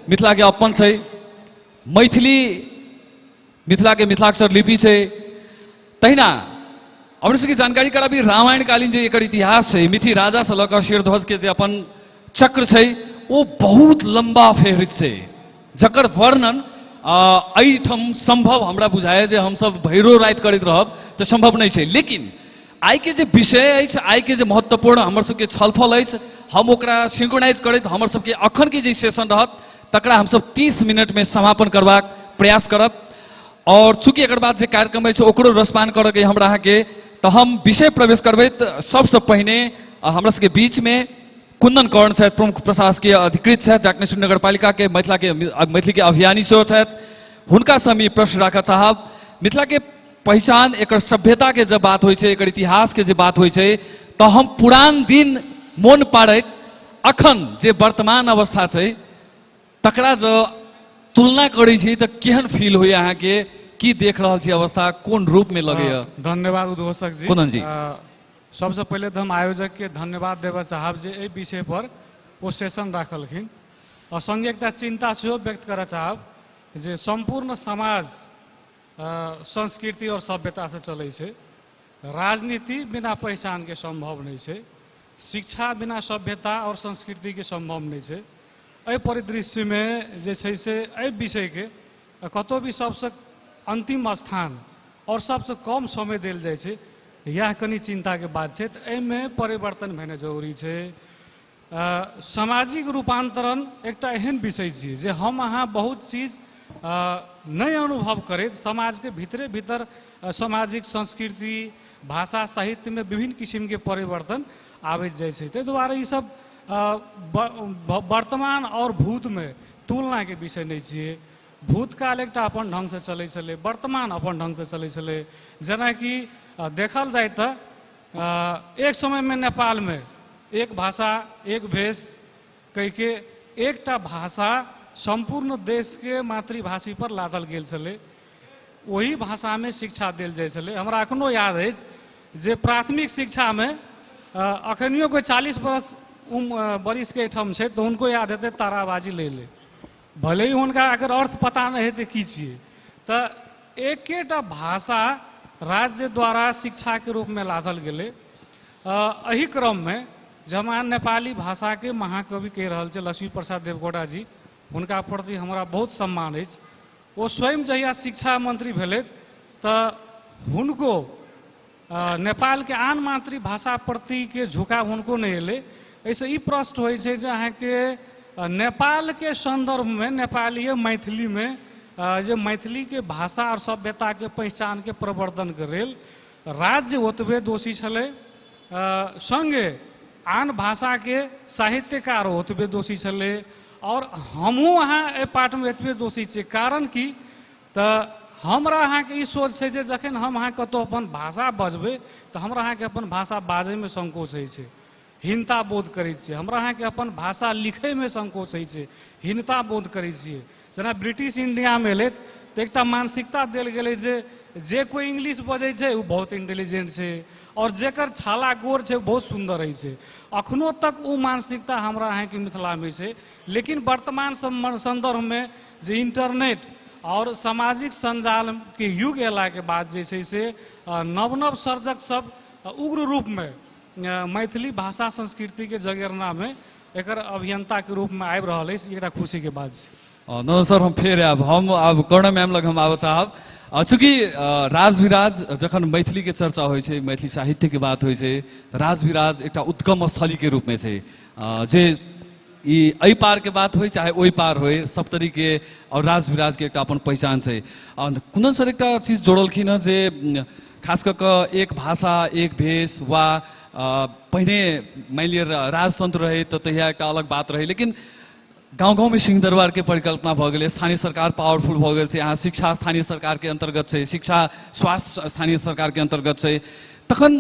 मिथिलाके अपन छै, मैथिली मिथिलाके मिथिलाक्षर लिपि छै। तहिना अपने सबके जानकारी कराबी, रामायणकालीन जे एकर इतिहास छै, मिथि राजासँ लऽ कऽ शेरध्वज के जे अपन चक्र छै ओ बहुत लम्बा फेहरिस्त छै, जकर वर्णन एहिठाम सम्भव हमरा बुझाइए जे हमसब भरियो राति करैत रहब तऽ सम्भव नहि छै। लेकिन आइके जे विषय अछि, आइके जे महत्वपूर्ण हमर सबके छलफल अछि, हम ओकरा सिंक्रोनाइज करैत हमर सबके अखनके जे सेशन रहत तकरा हमसब 30 मिनटमे समापन करबाक प्रयास करब। और चूँकि एकर बाद जे कार्यक्रम अछि ओकरो रसपान करऽके हमरा अहाँके, तऽ हम विषय प्रवेश करबै। तऽ सबसँ पहिने हमरा सबके बीचमे कुंदन कर्ण छथि, प्रमुख प्रशासकीय अधिकृत छथि जाटनेश्वरी नगरपालिकाके, मिथिलाके मैथिलीके अभियानी सेहो छथि। हुनकासँ हम ई प्रश्न राखऽ चाहब, मिथिलाके पहिचान, एकर सभ्यताके जब बात होइ छै, एकर इतिहासके जे बात होइ छै, तऽ हम पुरान दिन मोन पाड़ैत अखन जे वर्तमान अवस्था छै तकरा जँ तुलना करै छी तऽ केहन फील होइए अहाँके, की देख रहल छी अवस्था, कोन रूपमे लगैए? धन्यवाद उद्घोषक जी। कुंदन जी। सबसँ पहिले तऽ हम आयोजकके धन्यवाद देबऽ चाहब जे एहि विषय पर ओ सेशन राखलखिन। आओर सङ्गे एकटा चिन्ता सेहो व्यक्त करऽ चाहब जे सम्पूर्ण समाज संस्कृति आओर सभ्यतासँ चलै छै। राजनीति बिना पहिचानके सम्भव नहि छै, शिक्षा बिना सभ्यता आओर संस्कृतिके सम्भव नहि छै। एहि परिदृश्यमे जे छै से एहि विषयके कतहु भी सबसँ अन्तिम स्थान आओर सबसँ कम समय देल जाइ छै, इएह कनि चिन्ताके बात छै। तऽ एहिमे परिवर्तन भेनाइ जरूरी छै। सामाजिक रूपान्तरण एकटा एहन विषय छियै जे हम अहाँ बहुत चीज नहि अनुभव करैत समाजके भीतरे भीतर सामाजिक संस्कृति, भाषा, साहित्यमे विभिन्न किसिमके परिवर्तन आबैत जाइ छै। ताहि दुआरे ईसब वर्तमान आओर भूतमे तुलनाके विषय नहि छियै। भूतकाल एकटा अपन ढङ्गसँ चलै छलै, वर्तमान अपन ढङ्गसँ चलै छलै। जेनाकि देखल जाय तऽ एक समयमे नेपालमे एक भाषा एक भेष कहिके एकटा भाषा सम्पूर्ण देशके मातृभाषी पर लादल गेल छलै, ओही भाषामे शिक्षा देल जाइ छलै। हमरा एखनो याद अछि जे प्राथमिक शिक्षामे अखनियो कोइ 40 बरस बरिसके एहिठाम छै तऽ हुनको याद हेतै ताराबाजी लै ले, भले ही हुनका एकर अर्थ पता नहि हेतै की छियै। तऽ एकेटा भाषा राज्य द्वारा शिक्षाके रूपमे लादल गेलै। एहि क्रममे जब अहाँ नेपाली भाषाके महाकवि कहि रहल छै लक्ष्मी प्रसाद देवकोटा जी, हुनका प्रति हमरा बहुत सम्मान अछि। ओ स्वयं जहिया शिक्षा मंत्री भेलथि तऽ हुनको नेपालके आन मातृभाषा प्रतिके झुकाव हुनको नहि एलै। एहिसँ ई प्रश्न होइ छै जे अहाँके नेपालके सन्दर्भमे नेपालीय मैथिलीमे जे मैथिलीके भाषा आओर सभ्यताके पहिचानके प्रवर्धनके लेल राज्य ओतबे दोषी छलै, सङ्गे आन भाषाके साहित्यकार ओतबे दोषी छलै, आओर हमहूँ अहाँ एहि पाठमे एतबे दोषी छियै। कारण की तऽ हमरा अहाँके ई सोच छै जे जखन हम अहाँ कतहु अपन भाषा बजबै तऽ हमरा अहाँके अपन भाषा बाजैमे संकोच होइ छै, हीनता बोध करै छियै। हमरा अहाँके अपन भाषा लिखैमे संकोच होइ छै, हीनता बोध करै छियै। जेना ब्रिटिश इंडियामे एलै तऽ एकटा मानसिकता देल गेलै जे जे कोइ इंग्लिश बजै छै ओ बहुत इंटेलिजेंट छै आओर जेकर छाला गोर छै ओ बहुत सुन्दर होइ छै। अखनो तक ओ मानसिकता हमरा अहाँके मिथिलामे छै। लेकिन वर्तमान सन्दर्भमे जे इंटरनेट आओर सामाजिक सञ्जालके युग अयलाके बाद जे छै से नव नव सर्जक सब उग्र रूपमे मैथिली भाषा संस्कृतिके जगेरनामे एकर अभियंताके रूपमे आबि रहल अछि। एकटा खुशीके बात छै। नंदन सर, हम फेर आयब, हम आब कर्ण मैम लग हम आबऽ चाहब। चूँकि राजविराज जखन मैथिलीके चर्चा होइ छै, मैथिली साहित्यके बात होइ छै, तऽ राजविराज एकटा उद्गम स्थलीके रूपमे छै, जे ई एहि पारके बात होइ चाहे ओहि पार होइ, सप्तरीके आओर राजविराजके एकटा अपन पहिचान छै। कुंदन सर एकटा चीज जोड़लखिन हँ जे खास कऽ कऽ एक भाषा एक भेष वा पहिने मानि लिअ राजतन्त्र रहै तऽ तहिया एकटा अलग बात रहै, लेकिन गाँव गाँवमे सिंह दरबारके परिकल्पना भऽ गेलै, स्थानीय सरकार पावरफुल भऽ गेल छै, अहाँ शिक्षा स्थानीय सरकारके अन्तर्गत छै, शिक्षा स्वास्थ्य स्थानीय सरकारके अन्तर्गत छै। तखन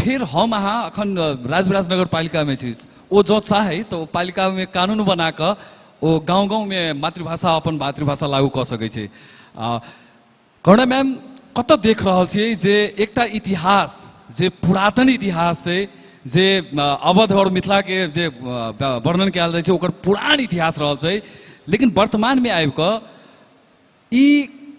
फेर हम अहाँ अखन राजविराज नगरपालिकामे छी, ओ जँ चाहै तऽ ओ पालिकामे कानून बना कऽ ओ गाँव गाँवमे मातृभाषा अपन मातृभाषा लागू कऽ सकै छै। करुणा मैम, कतऽ देख रहल छियै जे एकटा इतिहास जे पुरातन इतिहास छै, जे अवध आओर मिथिलाके जे वर्णन कयल जाइ छै ओकर पुरान इतिहास रहल छै, लेकिन वर्तमानमे आबि कऽ ई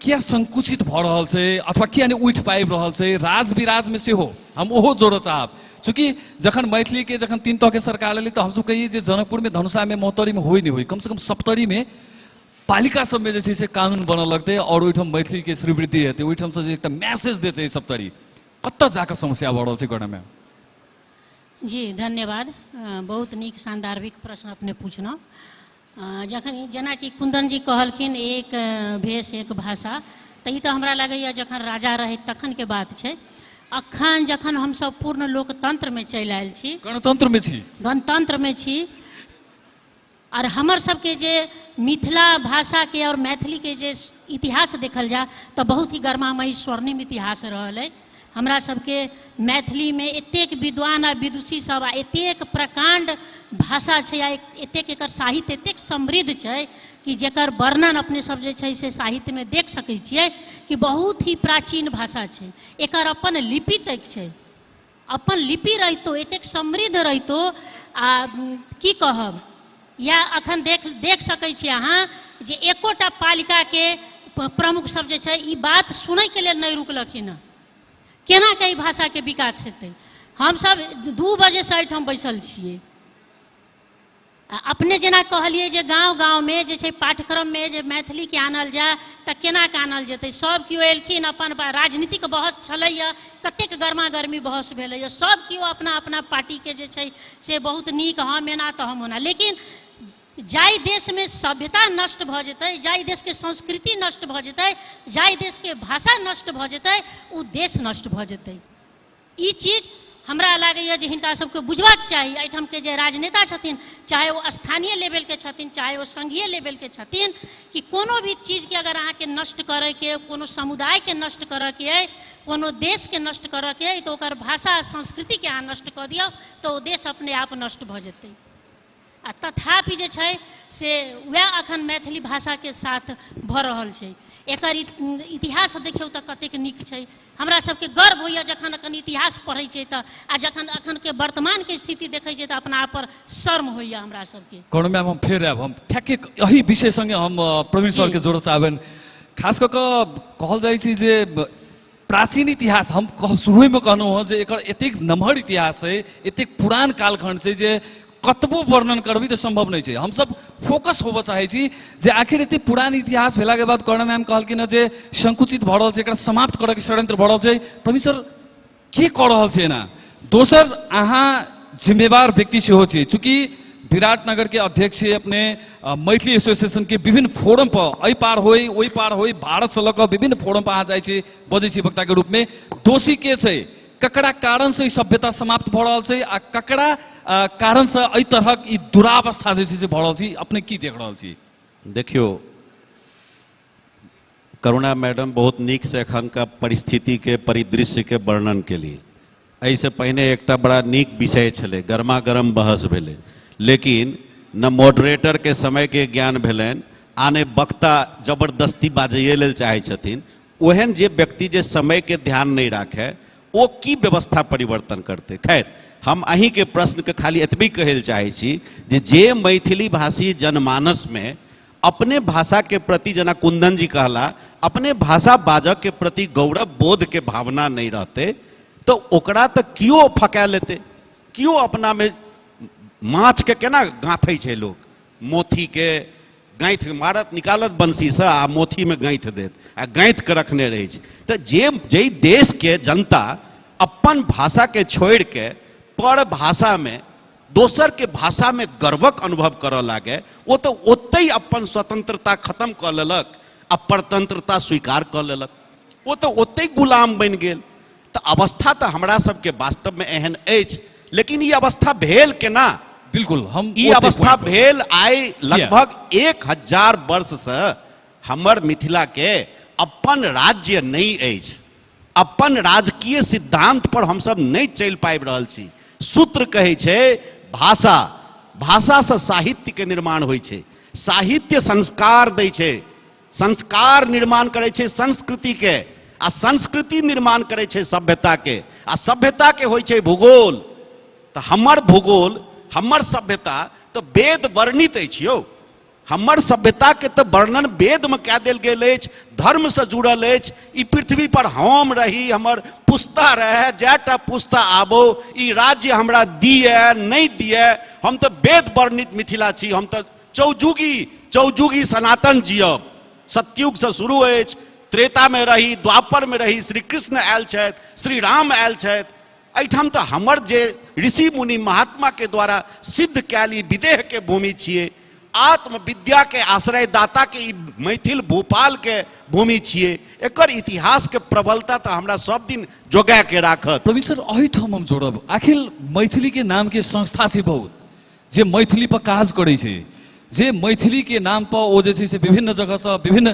किया संकुचित भऽ रहल छै अथवा किया नहि उठि पाबि रहल छै? राजविराजमे सेहो हम ओहो जोड़ऽ चाहब, चूँकि जखन मैथिलीके जखन 3 तहके सरकार एलै तऽ हमसब कहियै जे जनकपुरमे, धनुषामे, महोत्तरीमे होइ नहि होइ, कमसँ कम सप्तरीमे पालिका सबमे जे छै से कानून बनऽ लगतै आओर ओहिठाम मैथिलीके श्रीवृद्धि हेतै, ओहिठामसँ जे एकटा मैसेज देतै सप्तरी। कतऽ जाकऽ समस्या भऽ रहल छै गणमे? जी धन्यवाद, बहुत नीक सान्दर्भिक प्रश्न अपने पूछलहुँ। जखन जेनाकि कुंदन जी कहलखिन एक भेष एक भाषा, तऽ ई तऽ हमरा लागैए जखन राजा रहै तखनके बात छै। अखन जखन हमसब पूर्ण लोकतंत्रमे चलि आयल छी, गणतंत्रमे छी, गणतंत्रमे छी, और हमर सबके जे मिथिला भाषाके और मैथिलीके जे इतिहास देखल जाय तऽ बहुत ही गरिमामयी स्वर्णिम इतिहास रहल अइ। हमरा सबके मैथिलीमे एतेक विद्वान आ विदुषी सब आ एतेक प्रकाण्ड भाषा छै आ एतेक एकर साहित्य एतेक समृद्ध छै कि जकर वर्णन अपने सब जे छै से साहित्यमे देख सकै छियै कि बहुत ही प्राचीन भाषा छै। एकर अपन लिपि तक छै, अपन लिपि रहितो एतेक समृद्ध रहितो आ की कहब, या अखन देख सकै छी अहाँ जे एकोटा पालिकाके प्रमुख सब जे छै ई बात सुनैके लेल नहि रुकलखिन हँ, केना के एहि भाषाके विकास हेतै। हमसब 2 बजेसँ एहिठाम बैसल छियै। अपने जेना कहलियै जे गाँव गाँवमे जे छै पाठ्यक्रममे जे मैथिलीके आनल जाय तऽ केना के आनल जेतै। सब केओ एलखिन, अपन राजनीतिक बहस छलैए, कतेक गर्मा गर्मी बहस भेलैए, सब केओ अपना अपना पार्टीके जे छै से बहुत नीक, हम एना तऽ हम ओना। लेकिन जाहि देशमे सभ्यता नष्ट भऽ जेतै, जाहि देशके संस्कृति नष्ट भऽ जेतै, जाहि देशके भाषा नष्ट भऽ जेतै, ओ देश नष्ट भऽ जेतै। ई चीज हमरा लागैए जे हिनका सबके बुझबाक चाही। एहिठामके जे राजनेता छथिन, चाहे ओ स्थानीय लेवलके छथिन चाहे ओ संघीय लेवलके छथिन, कि कोनो भी चीजके अगर अहाँके नष्ट करैके, कोनो समुदायके नष्ट करैके अइ, कोनो देशके नष्ट करैके अइ, तऽ ओकर भाषा आ संस्कृतिके अहाँ नष्ट कऽ दियौ तऽ ओ देश अपने आप नष्ट भऽ जेतै। आ तथापि जे छै से वएह अखन मैथिली भाषाके साथ भऽ रहल छै। एकर इतिहास देखियौ तऽ कतेक नीक छै। हमरा सबके गर्व होइए जखन अखन इतिहास पढ़ै छियै तऽ, आ जखन अखनके वर्तमानके स्थिति देखै छियै तऽ अपना आप पर शर्म होइए हमरा सबके। करुणा मैम, हम फेर आयब, हम ठेके एही विषय सङ्गे हम प्रवीण सरके जोड़ऽ चाहबनि। खास कऽ कऽ कहल जाइ छै जे प्राचीन इतिहास, हम शुरुएमे कहलहुँ हँ जे एकर एतेक नमहर इतिहास छै, एतेक पुरान कालखण्ड छै जे कतबो वर्णन करबै तऽ सम्भव नहि छै। हमसब फोकस होबऽ चाहै छी जे आखिर एतेक पुरान इतिहास भेलाके बाद करुणा मैम कहलखिन हँ जे संकुचित भऽ रहल छै, एकरा समाप्त करऽके षड्यंत्र भऽ रहल छै। प्रवीण सर, के कऽ रहल छै एना? दोसर, अहाँ जिम्मेवार व्यक्ति सेहो छी, चूँकि विराटनगर के अध्यक्ष छियै अपने, मैथिली एसोसिएशन के विभिन्न फोरम पर एहि पार होय ओहि पार होय, भारत से लऽ कऽ विभिन्न फोरम पर अहाँ जाइ छी, बजै छी वक्ता के रूप में। दोषी के छै? ककरा कारण से ई सभ्यता समाप्त भऽ रहल छै आ ककरा कारण से एहि तरहक ई दुरावस्था जे छै से भऽ रहल छै? अपने की देख रहल छी? देखियौ करुणा मैडम बहुत नीक से एखनका परिस्थिति के परिदृश्य के वर्णन केली। एहिसँ पहिने एकटा बड़ा नीक विषय छलै, गर्मा गर्म बहस भेलै, लेकिन न मॉडरेटर के समय के ज्ञान भेलनि आ ने वक्ता जबरदस्ती बाजैए लेल चाहै छथिन। ओहन जे व्यक्ति जे समय के ध्यान नहि राखै ओ की व्यवस्था परिवर्तन करतै? खैर, हम अहीँके प्रश्नके खाली एतबी कहै लए चाहै छी जे जे मैथिली भाषी जनमानसमे अपने भाषा के प्रति, जेना कुंदन जी कहला, अपने भाषा बाजऽ के प्रति गौरव बोध के भावना नहीं रहते तो ओकरा तो कियो फका लेते, कियो अपना में माछ के केना गाँथै छै लोक, मोथी के गाँथि मारत, निकालत बंसी से आ मोथी में गाँथि देत आ गाँथि के रखने रहै छै। तऽ जे जाहि देश के जनता अपन भाषा के छोड़ि के पर भाषा में, दोसर के भाषा में गर्वक अनुभव करऽ लागे, ओ तऽ ओतहि अपन स्वतंत्रता खत्म कऽ लेलक आ परतंत्रता स्वीकार कऽ लेलक, ओ तऽ ओतहि गुलाम बनि गेल। तऽ अवस्था तऽ हमरा सबके वास्तवमे एहन अछि, लेकिन ई अवस्था भेल केना? बिल्कुल, हम ई ओते अवस्था point पर। भेल आइ लगभग 1000 वर्षसँ हमर मिथिला के अपन राज्य नहि अछि, अपन राजकीय सिद्धांत पर हमसब नहि चलि पाबि रहल छी। सूत्र कहै छै भाषा, भाषासँ साहित्यके निर्माण होइ छै, साहित्य संस्कार दै छै, संस्कार निर्माण करै छै संस्कृतिके, आ संस्कृति निर्माण करै छै सभ्यताके, आ सभ्यताके होइ छै भूगोल। तऽ हमर भूगोल, हमर सभ्यता तऽ वेद वर्णित अछि यौ। हमर सभ्यताके तऽ वर्णन वेदमे कए देल गेल अछि, धर्मसँ जुड़ल अछि। ई पृथ्वी पर हम रही, हमर पुस्ता रहै, जएटा पुस्ता आबो ई राज्य हमरा दिए नहि दिए, हम तऽ वेद वर्णित मिथिला छी, हम तऽ चौजुगी चौजुगी सनातन जियब। सतयुगसँ शुरू अछि, त्रेतामे रही, द्वापरमे रही, श्री कृष्ण आयल छथि, श्री राम आयल छथि। एहिठाम तऽ हमर जे ऋषि मुनि महात्माके द्वारा सिद्ध कयल ई विदेहके भूमि छियै, आत्मविद्याके आश्रयदाताके ई मैथिल भोपालके भूमि छियै। एकर इतिहासके प्रबलता तऽ हमरा सब दिन जोगाके राखत। प्रवीण सर, एहिठाम हम जोड़ब, आखिर मैथिलीके नामके संस्था छै बहुत जे मैथिली पर काज करै छै, जे मैथिलीके नाम पर ओ जे छै से विभिन्न जगहसँ विभिन्न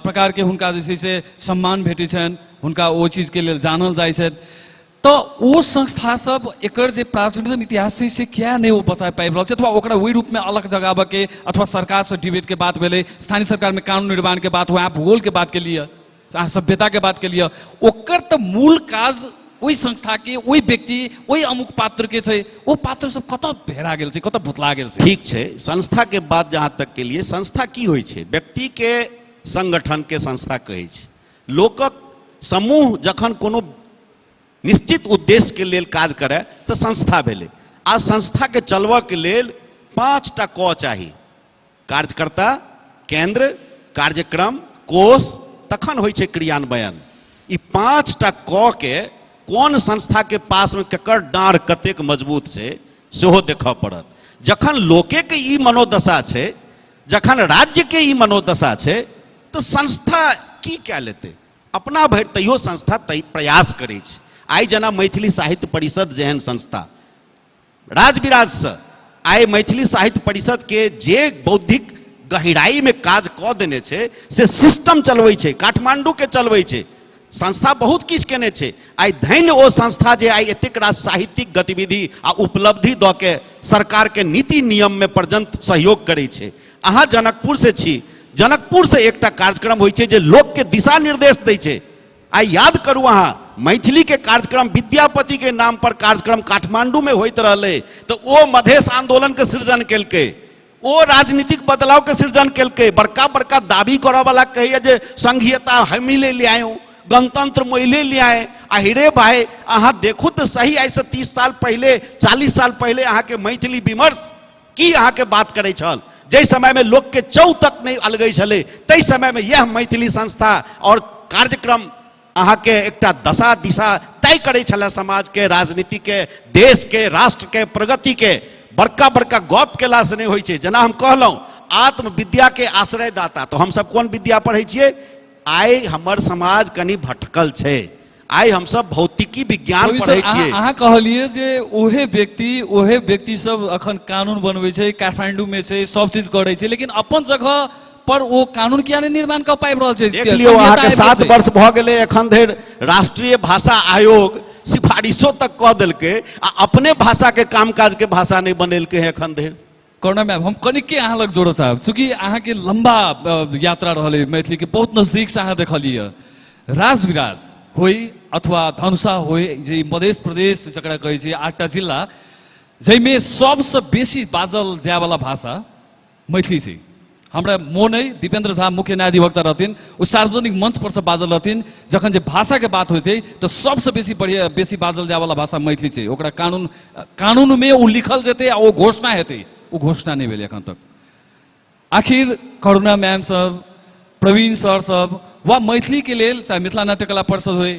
प्रकारके हुनका जे छै से सम्मान भेटै छनि, हुनका ओ चीजके लेल जानल जाइ छनि। तऽ ओ संस्था सब एकर जे प्राचीनतम इतिहास छै से किया नहि ओ बचा पाबि रहल छै, अथवा ओकरा ओहि रूपमे अलग जगाबऽके अथवा सरकारसँ डिबेटके बात भेलै, स्थानीय सरकारमे कानून निर्माणके बात हुए, अहाँ भूगोलके बात केलियै, अहाँ सभ्यताके बात केलियै, ओकर तऽ मूल काज ओहि संस्थाके, ओहि व्यक्ति, ओहि अमुक पात्रके छै। ओ पात्र सब कतऽ हेरा गेल छै, कतऽ भुतला गेल छै? ठीक छै, संस्थाके बात जहाँ तक के लिए, संस्था की होइ छै? व्यक्तिके संगठनके संस्था कहै छै। लोकक समूह जखन कोनो निश्चित उद्देश्यके लेल काज करय तऽ संस्था भेलै। आ संस्थाके चलबऽके लेल 5टा क चाही, कार्यकर्ता, केंद्र, कार्यक्रम, कोष, तखन होइ छै क्रियान्वयन। ई 5टा क के कोन संस्थाके पासमे केकर डाँड़ कतेक मजबूत छै सेहो देखऽ पड़त। जखन लोकेके ई मनोदशा छै, जखन राज्यके ई मनोदशा छै, तऽ संस्था की कए लेतै? अपना भरि तैयो संस्था तै प्रयास करै छै। आइ जेना मैथिली साहित्य परिषद जेहन संस्था राजविराजसँ आइ मैथिली साहित्य परिषदके जे बौद्धिक गहिराइमे काज कऽ देने छै से सिस्टम चलबै छै, काठमाण्डूके चलबै छै। संस्था बहुत किछु केने छै। आइ धन्य ओ संस्था जे आइ एतेक रास साहित्यिक गतिविधि आ उपलब्धि दऽ के सरकारके नीति नियममे पर्यन्त सहयोग करै छै। अहाँ जनकपुरसँ छी, जनकपुरसँ एकटा कार्यक्रम होइ छै जे लोकके दिशा निर्देश दै छै। आइ याद करू अहाँ, मैथिली के कार्यक्रम विद्यापति के नाम पर कार्यक्रम काठमांडू में होइत रहलै तऽ ओ मधेश आंदोलन के सृजन केलकै, ओ राजनीतिक बदलाव के सृजन केलकै। बड़का बड़का दावी करऽ वाला कहैया जे संघीयता हमी ले ले आयो, गणतंत्र मोहिले ले आए। अहिरे भाई, अहाँ देखू तऽ सही, आइ से 30 साल पहिले, 40 साल पहिले अहाँके मैथिली विमर्श की अहाँके बात करै छल? जाहि समयमे लोकके चौ तक नहि अलगै छलै ताहि समयमे यह मैथिली संस्था और कार्यक्रम अहाँके एकटा दशा दिशा तय करै छलै समाजके, राजनीतिके, देशके, राष्ट्रके प्रगतिके। बड़का बड़का गप केलासँ नहि होइ छै। जेना हम कहलहुँ आत्मविद्याके आश्रयदाता, तऽ हमसब कोन विद्या पढ़ै छियै? आइ हमर समाज कनि भटकल छै, आइ हमसब भौतिकी विज्ञान पढ़ै छियै। अहाँ कहलियै जे ओहे व्यक्ति सब अखन कानून बनबै छै, काठमांडू में छै, सब चीज करै छै, लेकिन अपन जगह पर ओ कानून किया नहि निर्माण कऽ पाबि रहल छै? देख लियौ, अहाँके 7 वर्ष भऽ गेलै, एखन धरि राष्ट्रीय भाषा आयोग सिफारिशो तक कऽ देलकै आ अपने भाषा के कामकाज के भाषा नहि बनेलकै है एखन धरि। करुणा मैम, हम कनिके अहाँ लग जोड़ऽ चाहब, चूँकि अहाँके लम्बा यात्रा रहल है मैथिली के, बहुत नजदीक से अहाँ देखलियै, राजविराज होइ अथवा धनुषा होइ, जे मध्य प्रदेश जकरा कहै छै, 8टा जिला जाहिमे सबसँ बेसी बाजल जायवला भाषा मैथिली छै। हमरा मोन अइ दीपेंद्र झा मुख्य न्यायाधिवक्ता रहथिन, ओ सार्वजनिक मंच पर से बाजल रहथिन, जखन जे भाषाके बात होइत छै तऽ सबसँ बेसी बढ़िया बेसी बाजल जायवला भाषा मैथिली छै। ओकरा कानूनमे ओ लिखल जेतै आ ओ घोषणा हेतै, ओ घोषणा नहि भेलै एखन तक। आखिर करुणा मैम सब, प्रवीण सर सब वा मैथिलीके लेल चाहे मिथिला नाट्यकला परिषद होइ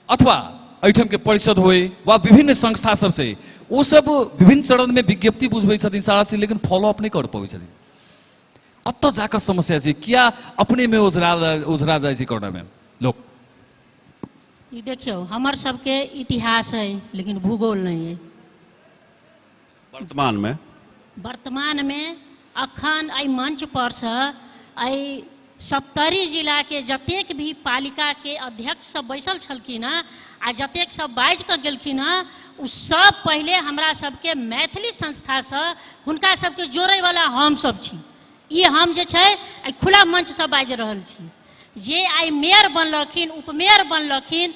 अथवा एहिठामके परिषद होइ वा विभिन्न संस्था सब छै, ओ सब विभिन्न चरणमे विज्ञप्ति बुझबै छथिन सारा चीज, लेकिन फॉलोअप नहि कर पबै छथिन। कतऽ जाकऽ समस्या छै, किया अपनेमे ओझरा जाइ छै करुणा मैम लोक? ई देखियौ, हमर सबके इतिहास है लेकिन भूगोल नहीं है। वर्तमानमे अखन एहि मंच पर से एहि सप्तरी जिलाके जतेक भी पालिकाके अध्यक्ष सब बैसल छलखिन हँ आ जतेक सब बाजि कऽ गेलखिन हँ, ओ सब पहिले हमरा सबके मैथिली संस्थासँ हुनका सबके जोड़ैवला हम सब छी। ई हम जे छै एहि खुला मंचसँ बाजि रहल छी। जे आइ मेयर बनलखिन, उपमेयर बनलखिन,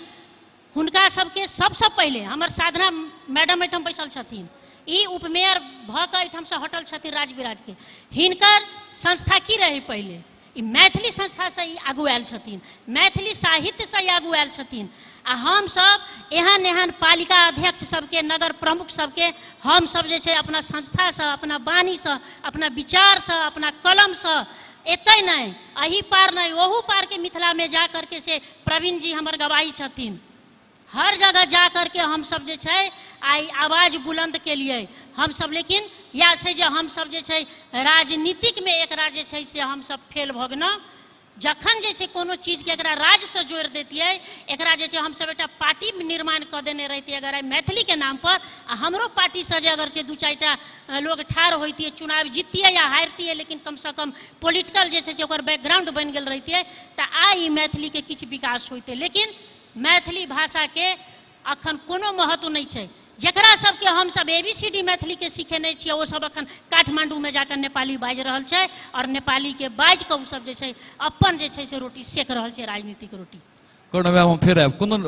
हुनका सबके सबसँ पहिले हमर साधना मैडम एहिठाम बैसल छथिन, ई उपमेयर भऽ कऽ एहिठामसँ हटल छथिन राजविराजके। हिनकर संस्था की रहै पहिले? ई मैथिली संस्थासँ ई आगू आयल छथिन, मैथिली साहित्यसँ ई आगू आयल छथिन। आ हमसब एहन एहन पालिका अध्यक्ष सबके, नगर प्रमुख सबके हमसब जे छै अपना संस्थासँ, अपना वाणीसँ, अपना विचारसँ, अपना कलमसँ एतै नहि, एहि पार नहि, ओहू पारके मिथिलामे जा करके से प्रवीण जी हमर गवाही छथिन, हर जगह जा करके हमसब जे छै आइ आवाज बुलंद केलियै हमसब। लेकिन इएह छै जे हमसब जे छै राजनीतिकमे एकरा जे छै से हमसब फेल भऽ गेलहुँ। जखन जे छै कोनो चीजके एकरा राज्यसँ जोड़ि दैतियै, एकरा जे छै हमसब एकटा पार्टी निर्माण कऽ देने रहितियै अगर आइ मैथिलीके नामपर, आ हमरो पार्टीसँ जे अगर छै 2-4 टा लोग ठाढ़ होइतियै, चुनाव जीततियै या हारितियै, लेकिन कमसँ कम पोलिटिकल जे छै से ओकर बैकग्राउंड बनि गेल रहितियै, तऽ आइ ई मैथिलीके किछु विकास होइतै। लेकिन मैथिली भाषाके अखन कोनो महत्व नहि छै। जकरा सबके हमसब ABCD मैथिलीके सिखेने छियै ओ सब अखन काठमाण्डूमे जाकर नेपाली बाजि रहल छै, और नेपालीके बाजि कऽ ओसब जे छै अपन जे छै से रोटी सेक रहल छै, राजनीतिक रोटी। कोना हम फेर आयब कुन्दन,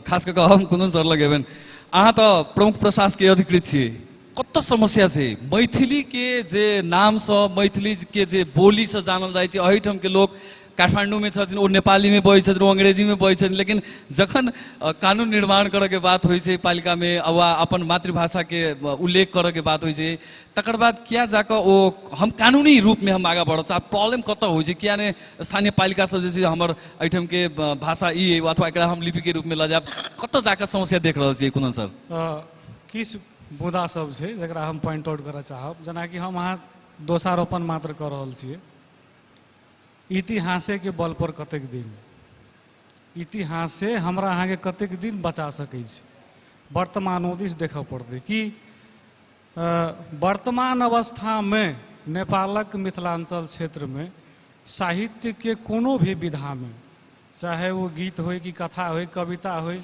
खास कऽ हम कुन्दन सर लग अयबनि। अहाँ तऽ प्रमुख प्रशासकीय अधिकृत छियै, कतऽ समस्या छै मैथिलीके जे नामसँ, मैथिलीके जे बोलीसँ जानल जाइ छै? एहिठामके लोक काठमाण्डूमे छथिन, ओ नेपालीमे बजै छथिन, ओ अंग्रेजीमे बजै छथिन, लेकिन जखन कानून निर्माण करऽके बात होइ छै पालिकामे वा अपन मातृभाषाके उल्लेख करऽके बात होइ छै, तकर बाद किया जाकऽ ओ हम कानूनी रूपमे हम आगाँ बढ़ब चाहब? प्रॉब्लम कतऽ होइ छै? किया नहि स्थानीय पालिका सब जे छै हमर एहिठामके भाषा ई अइ अथवा एकरा हम लिपिके रूपमे लऽ जायब, कतऽ जाकऽ समस्या देख रहल छियै कुन्दन सर? किछु मुद्दा सब छै जकरा हम पॉइंट आउट करऽ चाहब। जेनाकि हम अहाँ दोषारोपण मात्र कऽ रहल छियै इतिहासेके बल पर कतेक दिन, इतिहासे हमरा अहाँके कतेक दिन बचा सकै छै। वर्तमानो दिस देखऽ पड़तै कि वर्तमान अवस्थामे नेपालक मिथिलांचल क्षेत्रमे साहित्यके कोनो भी विधामे, चाहे वो गीत होइ कि कथा होइ, कविता होइ,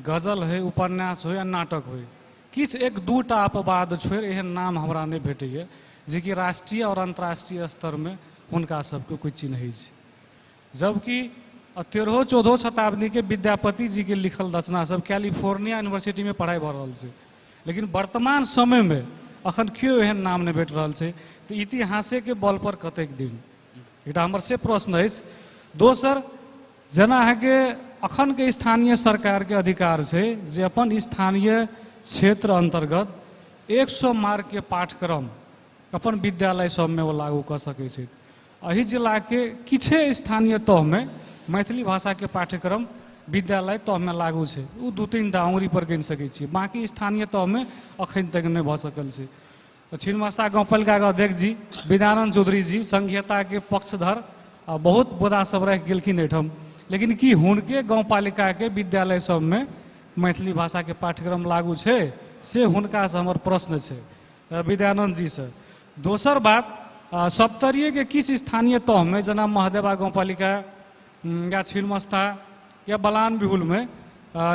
गजल होइ, उपन्यास होइ या नाटक होइ, किछु 1-2 टा अपवाद छोड़ि एहन नाम हमरा नहि भेटैए जेकि राष्ट्रीय और अंतर्राष्ट्रीय स्तरमे हुनका सबके कोइ चिन्है छै। जबकि 13-14 शताब्दीके विद्यापति जीके लिखल रचना सब कैलिफोर्निया यूनिवर्सिटीमे पढ़ाइ भऽ रहल छै, लेकिन वर्तमान समयमे अखन केओ एहन नाम नहि भेट रहल छै। तऽ इतिहासेके बल पर कतेक दिन, एकटा हमर से प्रश्न अछि। दोसर, जेना अहाँके अखनके स्थानीय सरकारके अधिकार छै जे अपन स्थानीय क्षेत्र अन्तर्गत 100 मार्कके पाठ्यक्रम अपन विद्यालय सबमे ओ लागू कऽ सकै छै। एहि जिलाके किछे स्थानीय तहमे मैथिली भाषाके पाठ्यक्रम विद्यालय तहमे लागू छै, ओ 2-3 टा अङ्गुरी पर गिन सकै छी, बाँकी स्थानीय तहमे अखन तक नहि भऽ सकल छै। छिन्नमस्ता गाउँपालिकाके अध्यक्ष जी विद्यानन्द चौधरी जी संघीयताके पक्षधर आ बहुत मुद्दा सब राखि गेलखिन एहिठाम, लेकिन की हुनके गाउँपालिकाके विद्यालय सबमे मैथिली भाषाके पाठ्यक्रम लागू छै, से हुनकासँ हमर प्रश्न छै विद्यानन्द जीसँ। दोसर बात, सप्तरीयके किछु स्थानीय तहमे जेना महदेवा गाउँपालिका या छिन्नमस्ता या बलान बिहुलमे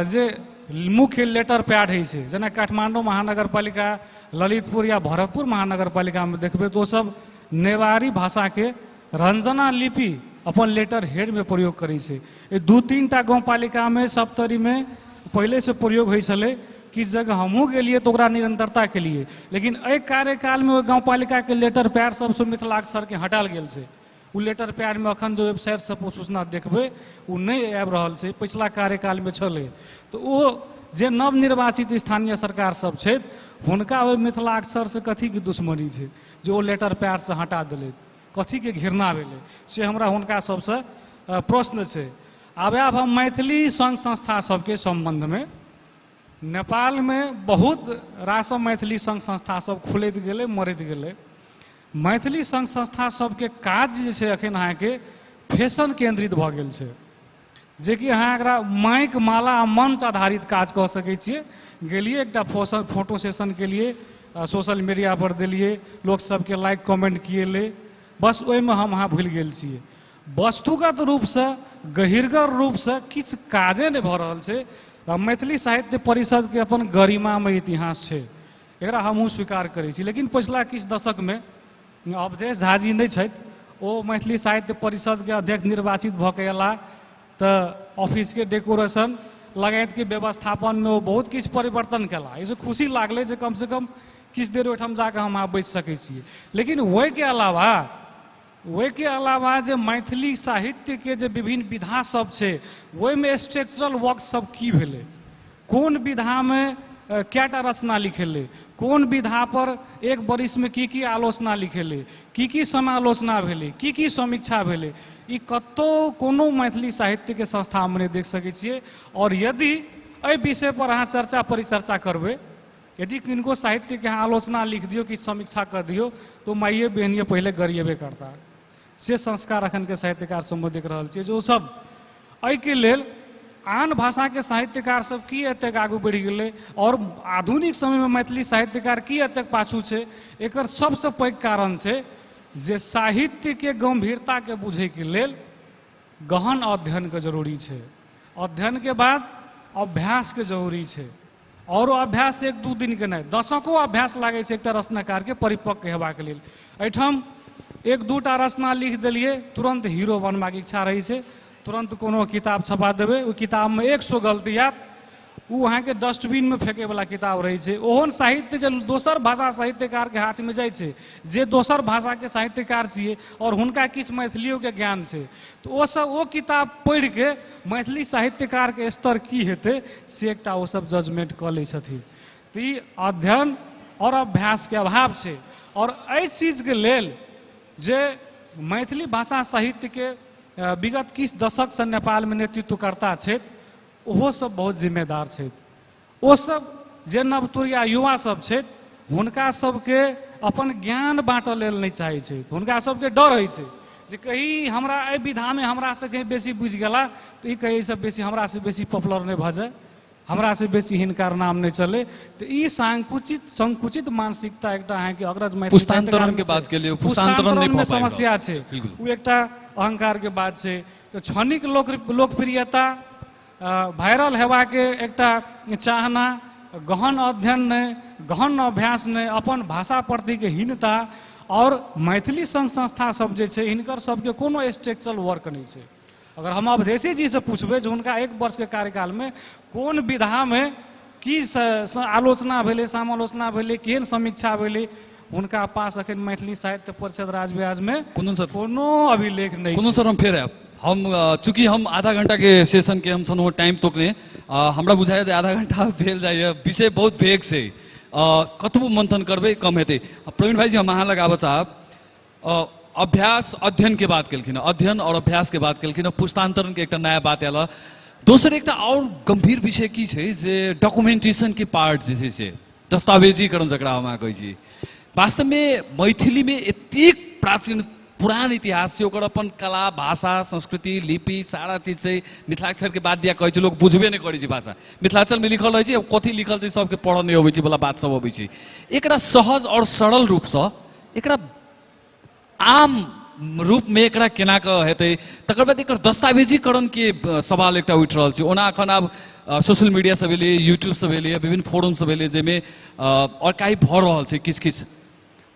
जे मुख्य लेटर पैड होइ छै, जेना काठमाण्डू महानगरपालिका, ललितपुर या भरतपुर महानगरपालिकामे देखबै तऽ ओसब नेवारी भाषाके रञ्जना लिपि अपन लेटर हेडमे प्रयोग करै छै। एहि 2-3 टा गाउँपालिकामे सप्तरीमे पहिलेसँ प्रयोग होइ छलै, किछु जगह हमहूँ गेलियै तऽ ओकरा निरन्तरता केलियै, लेकिन एहि कार्यकालमे ओहि गाउँपालिकाके लेटर पैड सबसँ मिथिलाक्षरके हटायल गेल छै। ओ लेटर पैडमे अखन जो वेबसाइट सब पर सूचना देखबै ओ नहि आबि रहल छै, पछिला कार्यकालमे छलै। तऽ ओ जे नवनिर्वाचित स्थानीय सरकार सब छथि हुनका ओहि मिथिलाक्षरसँ कथीके दुश्मनी छै जे ओ लेटर पैडसँ हटा देलै, कथीके घृणा भेलै, से हमरा हुनका सबसँ प्रश्न छै। आब हम मैथिली संघ संस्था सबके सम्बन्धमे, नेपालमे बहुत रास मैथिली संघ संस्था सब खुलैत गेलै, मरैत गेलै। मैथिली संघ संस्था सबके काज जे छै अखन अहाँके फैशन केन्द्रित भऽ गेल छै, जेकि अहाँ एकरा माइक माला आ मंच आधारित काज कऽ सकै छियै। गेलियै एकटा फोटो सेशन केलियै, सोशल मीडिया पर देलियै, लोक सबके लाइक कमेंट किएलै, बस ओहिमे हम अहाँ भूलि गेल छियै। वस्तुगत रूपसँ गहिरगर रूपसँ किछु काजे नहि भऽ रहल छै। मैथिली साहित्य परिषदके अपन गरिमामे इतिहास छै, एकरा हमहूँ स्वीकार करै छी, लेकिन पछिला किछु दशकमे अवधेश झाजी नहि छथि, ओ मैथिली साहित्य परिषदके अध्यक्ष निर्वाचित भऽ के अयलाह तऽ ऑफिसके डेकोरेशन लगायतके व्यवस्थापनमे ओ बहुत किछु परिवर्तन केलाह। एहिसँ खुशी लागलै जे कमसँ कम किछु देर ओहिठाम जाकऽ हम अहाँ बैसि सकै छियै। लेकिन ओहिके अलावा जे मैथिली साहित्यके जे विभिन्न विधा सब छै, ओहिमे स्ट्रक्चरल वर्क सब की भेलै, कोन विधामे कएटा रचना लिखेलै, कोन विधा पर एक बरिसमे की की आलोचना लिखेलै, की की समालोचना भेलै, की की समीक्षा भेलै, ई कतहु कोनो मैथिली साहित्यके संस्थामे नहि देख सकै छियै। आओर यदि एहि विषय पर अहाँ चर्चा परिचर्चा करबै, यदि किनको साहित्यके अहाँ आलोचना लिख दियौ कि समीक्षा कर दियौ, तऽ माइए बहिनिए पहिले गरिएबे करता। से संस्कार अखनके साहित्यकार सबमे देख रहल छियै जे ओसब एहिके लेल आन भाषाके साहित्यकार सब की एतेक आगू बढ़ि गेलै आओर आधुनिक समयमे मैथिली साहित्यकार की एतेक पाछू छै, एकर सबसँ पैघ कारण छै जे साहित्यके गम्भीरताके बुझैके लेल गहन अध्ययनके जरूरी छै, अध्ययनके बाद अभ्यासके जरूरी छै, आओर अभ्यास एक दू दिनके नहि, दशको अभ्यास लागै छै एकटा रचनाकारके परिपक्व हेबाक लेल। एहिठाम एक दूटा रचना लिख देलियै, तुरन्त हीरो बनबाक इच्छा रहै छै, तुरन्त कोनो किताब छपा देबै, ओहि किताबमे 100 गलती आयत, ओ अहाँके डस्टबिनमे फेकैवला किताब रहै छै। ओहन साहित्य जे दोसर भाषा साहित्यकारके हाथमे जाइ छै, जे दोसर भाषाके साहित्यकार छियै आओर हुनका किछु मैथिलियोके ज्ञान छै, तऽ ओसब ओ किताब पढ़िके मैथिली साहित्यकारके स्तर की हेतै से एकटा ओसब जजमेंट कऽ लै छथिन। तऽ ई अध्ययन आओर अभ्यासके अभाव छै। आओर एहि चीजके लेल जे मैथिली भाषा साहित्यके विगत किछु दशकसँ नेपालमे नेतृत्वकर्ता छथि, ओहो सब बहुत जिम्मेदार छथि। ओसब जे नवतुरिया युवा सब छथि, हुनका सबके अपन ज्ञान बाँटऽ लेल नहि चाहै छथि। हुनका सबके डर होइ छै जे कहीं हमरा एहि विधामे हमरासँ कहीं बेसी बुझि गेला तऽ ई कहीं एहिसँ बेसी हमरासँ बेसी पॉपुलर नहि भऽ जाय, हमरासँ बेसी हिनकर नाम नहि चले। तऽ ई संकुचित मानसिकता एकटा अहाँके अग्रज मैथिली पुस्तांतरण के बात केलियै, पुस्तांतरण नहि पुस्तांतरणमे भऽ पाबि रहल समस्या छै। ओ एकटा अहंकारके बात छै। तऽ क्षणिक लोकप्रियता, वायरल हेबाके एकटा चाहना, गहन अध्ययन नहि, गहन अभ्यास नहि, अपन भाषा प्रतिके हीनता, आओर मैथिली संघ संस्था सब जे छै, हिनकर सबके कोनो स्ट्रक्चरल वर्क नहि छै। अगर हम अवधेशी जीसँ पूछबै जे हुनका एक वर्षके कार्यकालमे कोन विधामे की आलोचना भेलै, समालोचना भेलै, केहन समीक्षा भेलै, हुनका पास अखन मैथिली साहित्य परिषद राजविराजमे कुन्दन सर, कोनो अभिलेख नहि कुन्दन छै। सर, हम फेर आयब। हम चूँकि हम आधा घंटा के सेशन के हम सनो टाइम तोकने, हमरा बुझाया जे आधा घंटा भेल जाइए, विषय बहुत वेग छै, कतबो मंथन करबै कम हेतै। प्रवीण भाईजी, हम अहाँ लग आबऽ चाहब। अभ्यास अध्ययन के बात केलखिन, अध्ययन और अभ्यास के बात केलखिन, पुस्तांतरण के एकटा नया बात आयल। दोसर एकटा और गंभीर विषय की छै जे डॉक्यूमेंटेशन के पार्ट जे छै से दस्तावेजीकरण जकरा हम अहाँ कहै छी, वास्तवमे मैथिलीमे एतेक प्राचीन पुरान इतिहास छै, ओकर अपन कला, भाषा, संस्कृति, लिपि सारा चीज छै। मिथिलाक्षरके बात दिया कहै छै, लोक बुझबे नहि करै छै भाषा। मिथिलाक्षरमे लिखल रहै छै, अब कथी लिखल छै सबके पढ़ऽ नहि अबै छै वाला बात सब अबै छै। एकरा सहज और सरल रूपसँ, एकरा आम रूपमे एकरा केना कऽ हेतै? तकर बाद एकर दस्तावेजीकरणके सवाल एकटा उठि रहल छै। ओना एखन आब सोशल मीडिया सब एलै, यूट्यूब सब एलै, विभिन्न फोरम सब एलै, जाहिमे अर्काइव भऽ रहल छै किछु किछु।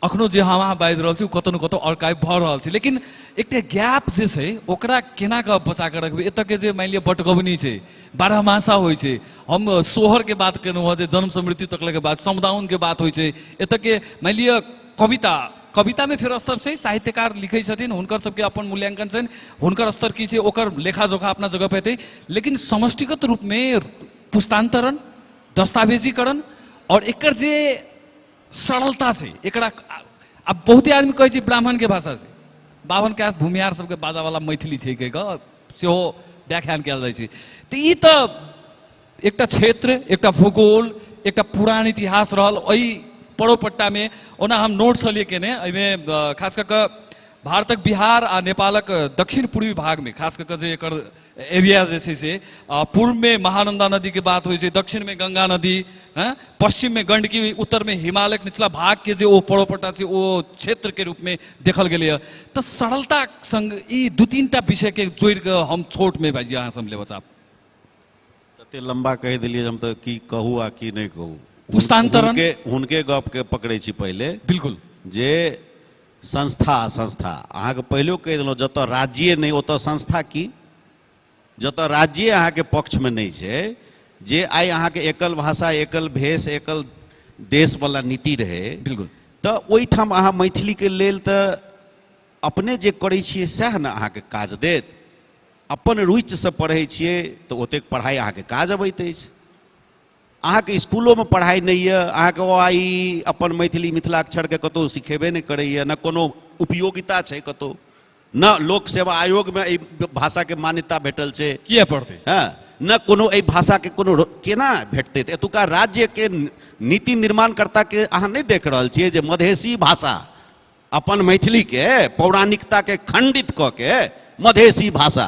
अखनो जे हम अहाँ बाजि रहल छी, ओ कतौ ने कतौ अर्काइव भऽ रहल छै, लेकिन एकटा गैप जे छै, ओकरा केना कऽ बचा कऽ रखबै? एतऽके जे मानि लिअ बटगबनी छै, बारहमासा होइ छै, हम सोहरके बात केलहुँ हँ, जे जन्मसँ मृत्यु तक के बात, समदाउनके बात होइ छै, एतऽके मानि लिअ कविता, कवितामे फेर स्तर छै, साहित्यकार लिखै छथिन, हुनकर सबके अपन मूल्यांकन छनि, हुनकर स्तर की छै ओकर लेखा जोखा अपना जगह पे हेतै, लेकिन समष्टिगत रूपमे पुस्तांतरण, दस्तावेजीकरण और एकर जे सरलता छै, एकरा आब बहुते आदमी कहै छै ब्राह्मणके भाषा छै, बाभन कास्ट भूमिहार सबके बाजावला मैथिली छै कहि कऽ सेहो व्याख्यान कयल जाइ छै। तऽ ई तऽ एकटा क्षेत्र, एकटा भूगोल, एकटा पुरान इतिहास रहल एहि परोपट्टामे। ओना हम नोट छलियै केने, एहिमे खास कऽ कऽ भारतक बिहार आ नेपालक दक्षिण पूर्वी भागमे खास कऽ कऽ जे एकर एरिया जे छै से पूर्वमे महानन्दा नदीके बात होइ छै, दक्षिणमे गंगा नदी, पश्चिममे गंडकी, उत्तरमे हिमालयके निचला भागके जे ओ परोपट्टा छै, ओ क्षेत्रके रूपमे देखल गेलैए। तऽ सरलता सङ्ग ई दू तीन टा विषयके जोड़ि कऽ हम छोटमे भाइजी अहाँ से लेबऽ चाहब। तते लम्बा कहि देलियै, हम तऽ की कहू आ की नहि कहू। पुस्तांतरण? हुनके गपके पकड़ै छी पहिले। बिल्कुल। जे संस्था अहाँके पहिलो कहि देलहुँ, जतऽ राज्ये नहि ओतऽ संस्था की? जतऽ राज्ये अहाँके पक्षमे नहि छै, जे आइ अहाँके एकल भाषा, एकल भेष, एकल देशवला नीति रहै। बिल्कुल। तऽ ओहिठाम अहाँ मैथिलीके लेल तऽ अपने जे करै छियै सएह ने अहाँके काज देत। अपन रुचिसँ पढ़ै छियै तऽ ओतेक पढ़ाइ अहाँके काज अबैत अछि। अहाँके स्कूलोमे पढ़ाइ नहि यऽ, अहाँके ओ आई अपन मैथिली मिथिलाक्षरके कतहु सिखेबे नहि करैए, ने कोनो उपयोगिता छै कतहु, न लोक सेवा आयोगमे एहि भाषाके मान्यता भेटल छै। किया पढ़तै? हँ, न कोनो एहि भाषाके कोनो केना भेटतै? तऽ एतुका राज्यके नीति निर्माणकर्ताके अहाँ नहि देख रहल छियै जे मधेशी भाषा अपन मैथिलीके पौराणिकताके खंडित कऽ के मधेशी भाषा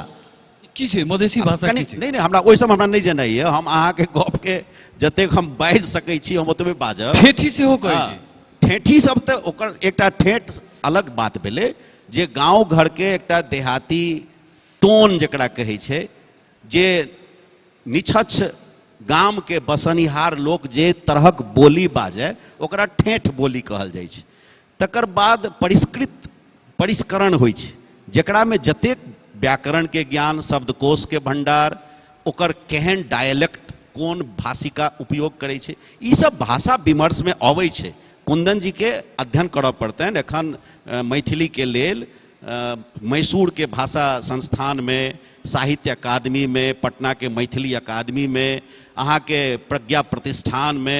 की छै? मधेशी भाषा कनि की छै? नहि नहि, हमरा ओहि सब हमरा नहि जनैए। हम अहाँके गपके जतेक हम बाजि सकै छी हम ओतबे बाजब। ठेठी सेहो कहै छै। ठेठी सब तऽ ओकर एकटा ठेठ अलग बात भेलै, जे गाँव घरके एकटा देहाती टोन जकरा कहै छै, जे निछच्छ गामके बसनिहार लोक जे तरहक बोली बाजै ओकरा ठेठ बोली कहल जाइ छै। तकर बाद परिष्कृत परिष्करण होइ छै, जकरामे जतेक व्याकरणके ज्ञान, शब्दकोशके भण्डार, ओकर केहन डायलेक्ट कोन भाषिका उपयोग करै छै, ई सब भाषा विमर्शमे अबै छै। कुंदन जीके अध्ययन करऽ पड़तनि। एखन मैथिलीके लेल मैसूरके भाषा संस्थानमे, साहित्य अकादमीमे, पटनाके मैथिली अकादमीमे, अहाँके प्रज्ञा प्रतिष्ठानमे,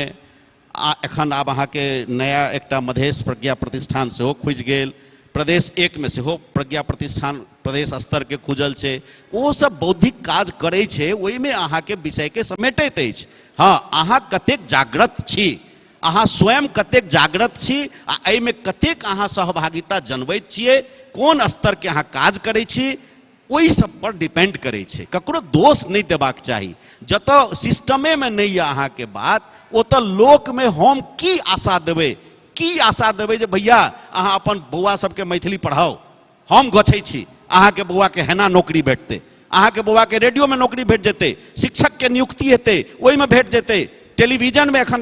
आ एखन आब अहाँके नया एकटा मधेश प्रज्ञा प्रतिष्ठान सेहो खुजि गेल, प्रदेश एकमे सेहो प्रज्ञा प्रतिष्ठान प्रदेश स्तरके खुजल छै। ओ सब बौद्धिक काज करै छै, ओहिमे अहाँके विषयके समेटैत अछि। हँ, अहाँ कतेक जागृत छी, अहाँ स्वयं कतेक जागृत छी आ एहिमे कतेक अहाँ सहभागिता जनबैत छियै, कोन स्तरके अहाँ काज करै छी, ओहि सब पर डिपेंड करै छै। ककरो दोष नहि देबाक चाही। जतऽ सिस्टमेमे नहि यऽ अहाँके बात, ओतऽ लोकमे हम की आशा देबै, की आशा देबै जे भैया अहाँ अपन बौआ सबके मैथिली पढ़ाउ, हम गछै छी, अहाँके बौआके हेना नौकरी भेटतै, अहाँके बौआके रेडियोमे नौकरी भेट जेतै, शिक्षकके नियुक्ति हेतै ओहिमे भेट जेतै, टेलीविजनमे एखन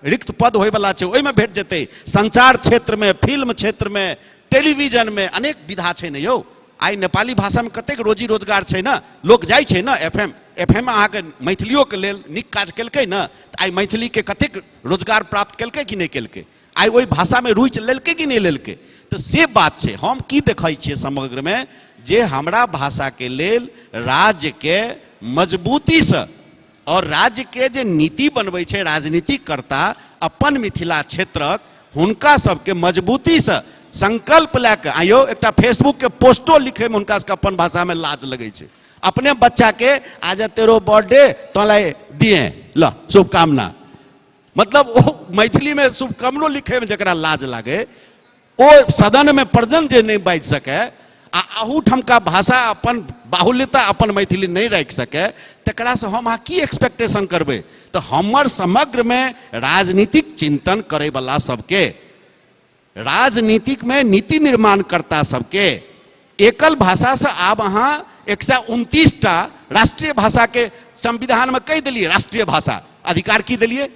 रिक्त पद होइवला छै ओहिमे भेट जेतै, संचार क्षेत्रमे, फिल्म क्षेत्रमे, टेलीविजनमे अनेक विधा छै ने यौ। आइ नेपाली भाषामे कतेक रोजी रोजगार छै ने, लोक जाइ छै ने। एफ एम एफ एम अहाँके मैथिलियोके लेल नीक काज केलकै ने, तऽ आइ मैथिलीके कतेक रोजगार प्राप्त केलकै कि नहि केलकै, आइ ओहि भाषामे रुचि लेलकै कि नहि लेलकै। तऽ से बात छै। हम की देखै छियै समग्रमे जे हमरा भाषाके लेल राज्यके मजबूतीसँ और राज्यके जे नीति बनबै छै राजनीतिकर्ता अपन मिथिला क्षेत्रक, हुनका सबके मजबूतीसँ संकल्प लए कऽ आइयो एकटा फेसबुकके पोस्टो लिखैमे हुनका सबके अपन भाषामे लाज लगै छै। अपने बच्चाके आज तेरो बर्थडे तोला दिए ल शुभकामना, मतलब ओ मैथिलीमे शुभकामनो लिखैमे जकरा लाज लागै, ओ सदनमे पर्यंत जे नहि बाजि सकै आ अहूठामका भाषा अपन बाहुल्यता अपन मैथिली नहि राखि सकै, तकरासँ हम अहाँ की एक्सपेक्टेशन करबै? तऽ हमर समग्रमे राजनीतिक चिंतन करैवला सबके, राजनीतिकमे नीति निर्माणकर्ता सबके, एकल भाषासँ आब अहाँ 129टा राष्ट्रीय भाषाके संविधानमे कहि देलियै राष्ट्रीय भाषा, अधिकार की देलियै?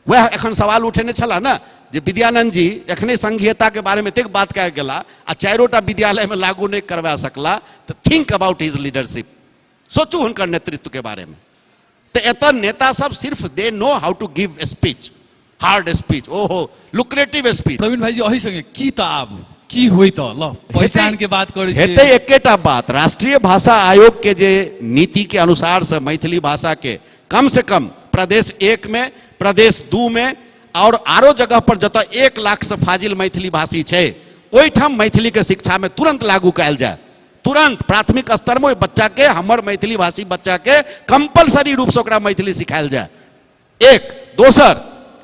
वएह एखन सवाल उठेने छलाह ने जे विद्यानंद जी एखने संघीयताके बारेमे एतेक बात कए गेला आ 4टा विद्यालयमे लागू नहि करवा सकला, तऽ थिंक अबाउट his leadership, सोचू हुनकर नेतृत्वके बारेमे। तऽ एतऽ नेता सब सिर्फ they know how to give speech, hard speech, ओहो लुक्रेटिव स्पीच। प्रवीण भाईजी अही संगे की तऽ आब की होई तऽ ल पहचान के बात करै छी। हेतै एकेटा बात, राष्ट्रीय भाषा आयोग के जे नीति के अनुसार से मैथिली भाषा के कम से कम प्रदेश 1 में, प्रदेश 2 में और आरो जगह पर जतऽ 1 लाख से फाजिल मैथिली भाषी छै ओहिठाम मैथिली के शिक्षा में तुरंत लागू कयल जाय। तुरंत प्राथमिक स्तर में ओहि बच्चा के, हमर मैथिली भाषी बच्चा के कंपलसरी रूप से ओकरा मैथिली सिखायल जाय। एक दोसर,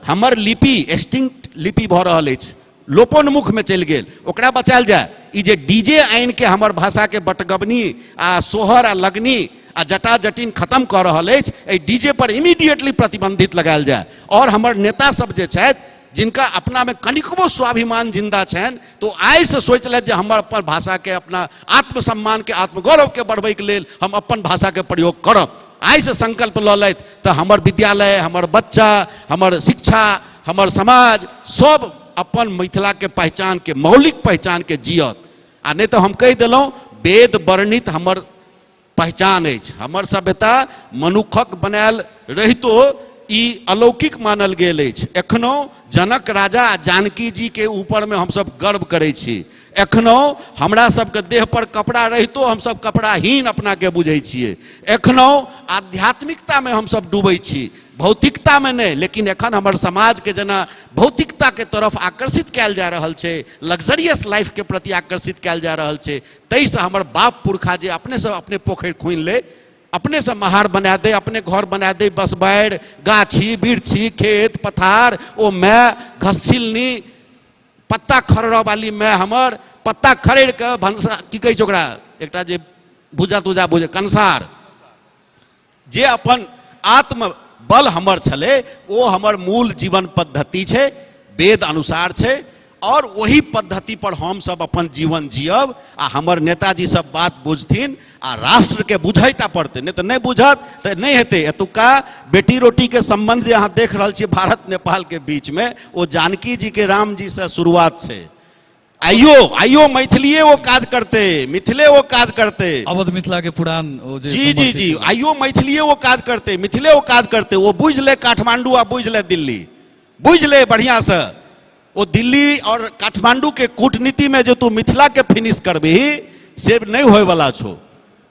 हमर लिपि एक्सटिंक्ट लिपि भऽ रहल अछि, लोपोन्मुख में चलि गेल, ओकरा बचायल जाय। ई जे डीजे आनि के हमर भाषा के बटगबनी आ सोहर आ लगनी आ जटा जटिन खत्म कऽ रहल अछि, एहि डीजे पर इमीडिएटली प्रतिबंधित लगायल जाय। और हमर नेता सब जे छथि जिनका अपना में कनिकबो स्वाभिमान जिंदा छनि, तो आइ से सोचि लेत जे हमर अपन भाषा के, अपना आत्मसम्मान के, आत्मगौरव के बढ़बैके लेल हम अपन भाषा के प्रयोग करब। आइ से संकल्प लऽ लेत तऽ हमर विद्यालय, हमर बच्चा, हमर शिक्षा, हमर समाज सब अपन मिथिला के पहचान के, मौलिक पहचान के जियत। आ नहि तऽ हम कहि देलहुँ, वेद वर्णित हमर पहचान अछि, हमर सभ्यता मनुखक बनायल रहितो ई अलौकिक मानल गेल अछि। एखनो जनक राजा आ जानकी जी के ऊपर में हमसब गर्व करै छी। एखनो हमरा सबके देह पर कपड़ा रहितो हमसब कपड़ाहीन अपना के बुझै छियै। एखनो आध्यात्मिकता में हमसब डूबै छी, भौतिकता में नहि। लेकिन एखन हमर समाज के जेना भौतिकता के तरफ आकर्षित कयल जा रहल छै, लग्जरियस लाइफ के प्रति आकर्षित कयल जा रहल छै, ताहिसँ हमर बाप पुरखा जे अपने सब अपने पोखरि खुनि ले, अपने से महार बना दे, अपने घर बना दे, बसबारि गाछी बिरछी खेत पथार, ओ my घसछिलनी पत्ता खरड़ वाली my हमर पत्ता खरड़ के भनसा की कहै छै ओकरा, एकटा जे भुजा तुजा भुजे कंसार, जे अपन आत्मबल हमर छलै ओ हमर मूल जीवन पद्धति छै, वेद अनुसार छै, और वही पद्धति पर हम सब अपन जीवन जियब। आ हमर नेताजी सब बात बुझथिन आ राष्ट्र के बुझैटा पड़तै, नहीं तो नहीं बुझत तो नहीं हेतै। एतुका बेटी रोटी के संबंध जे अहाँ देख रहल छियै भारत नेपाल के बीच में, ओ जानकी जी के राम जी से शुरुआत छै। आइयो आइयो मैथिलीए वो काज करते, मिथिले वो काज करते, अवध मिथिला के पुरान ओ जे जी जी जी, आइयो मैथिलीए वो काज करते, मिथिले वो काज करते। वो बुझ ले काठमांडू आ बुझ ले दिल्ली, बुझ ले बढ़िया से। वो दिल्ली और काठमांडू के कूटनीति में जो तू मिथिला के फिनिश करबही से नहीं होए वाला छो।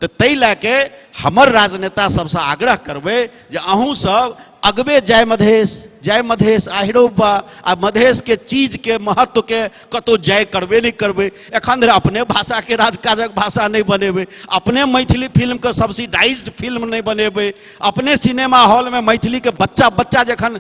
तो तै लए के हमर राजनेता सबसे आग्रह करबै जे अहूँ सब अगबे जय मधेश जय मधेश आहिरो बा, आ मधेश के चीज के महत्व के कतौ जय करबे नहीं करबै। एखन धरि अपने भाषा के राजकाजक भाषा नहीं बनेबै, अपने मैथिली फिल्म के सब्सिडाइज्ड फिल्म नहीं बनेबै, अपने सिनेमा हॉल में मैथिली के बच्चा बच्चा जखन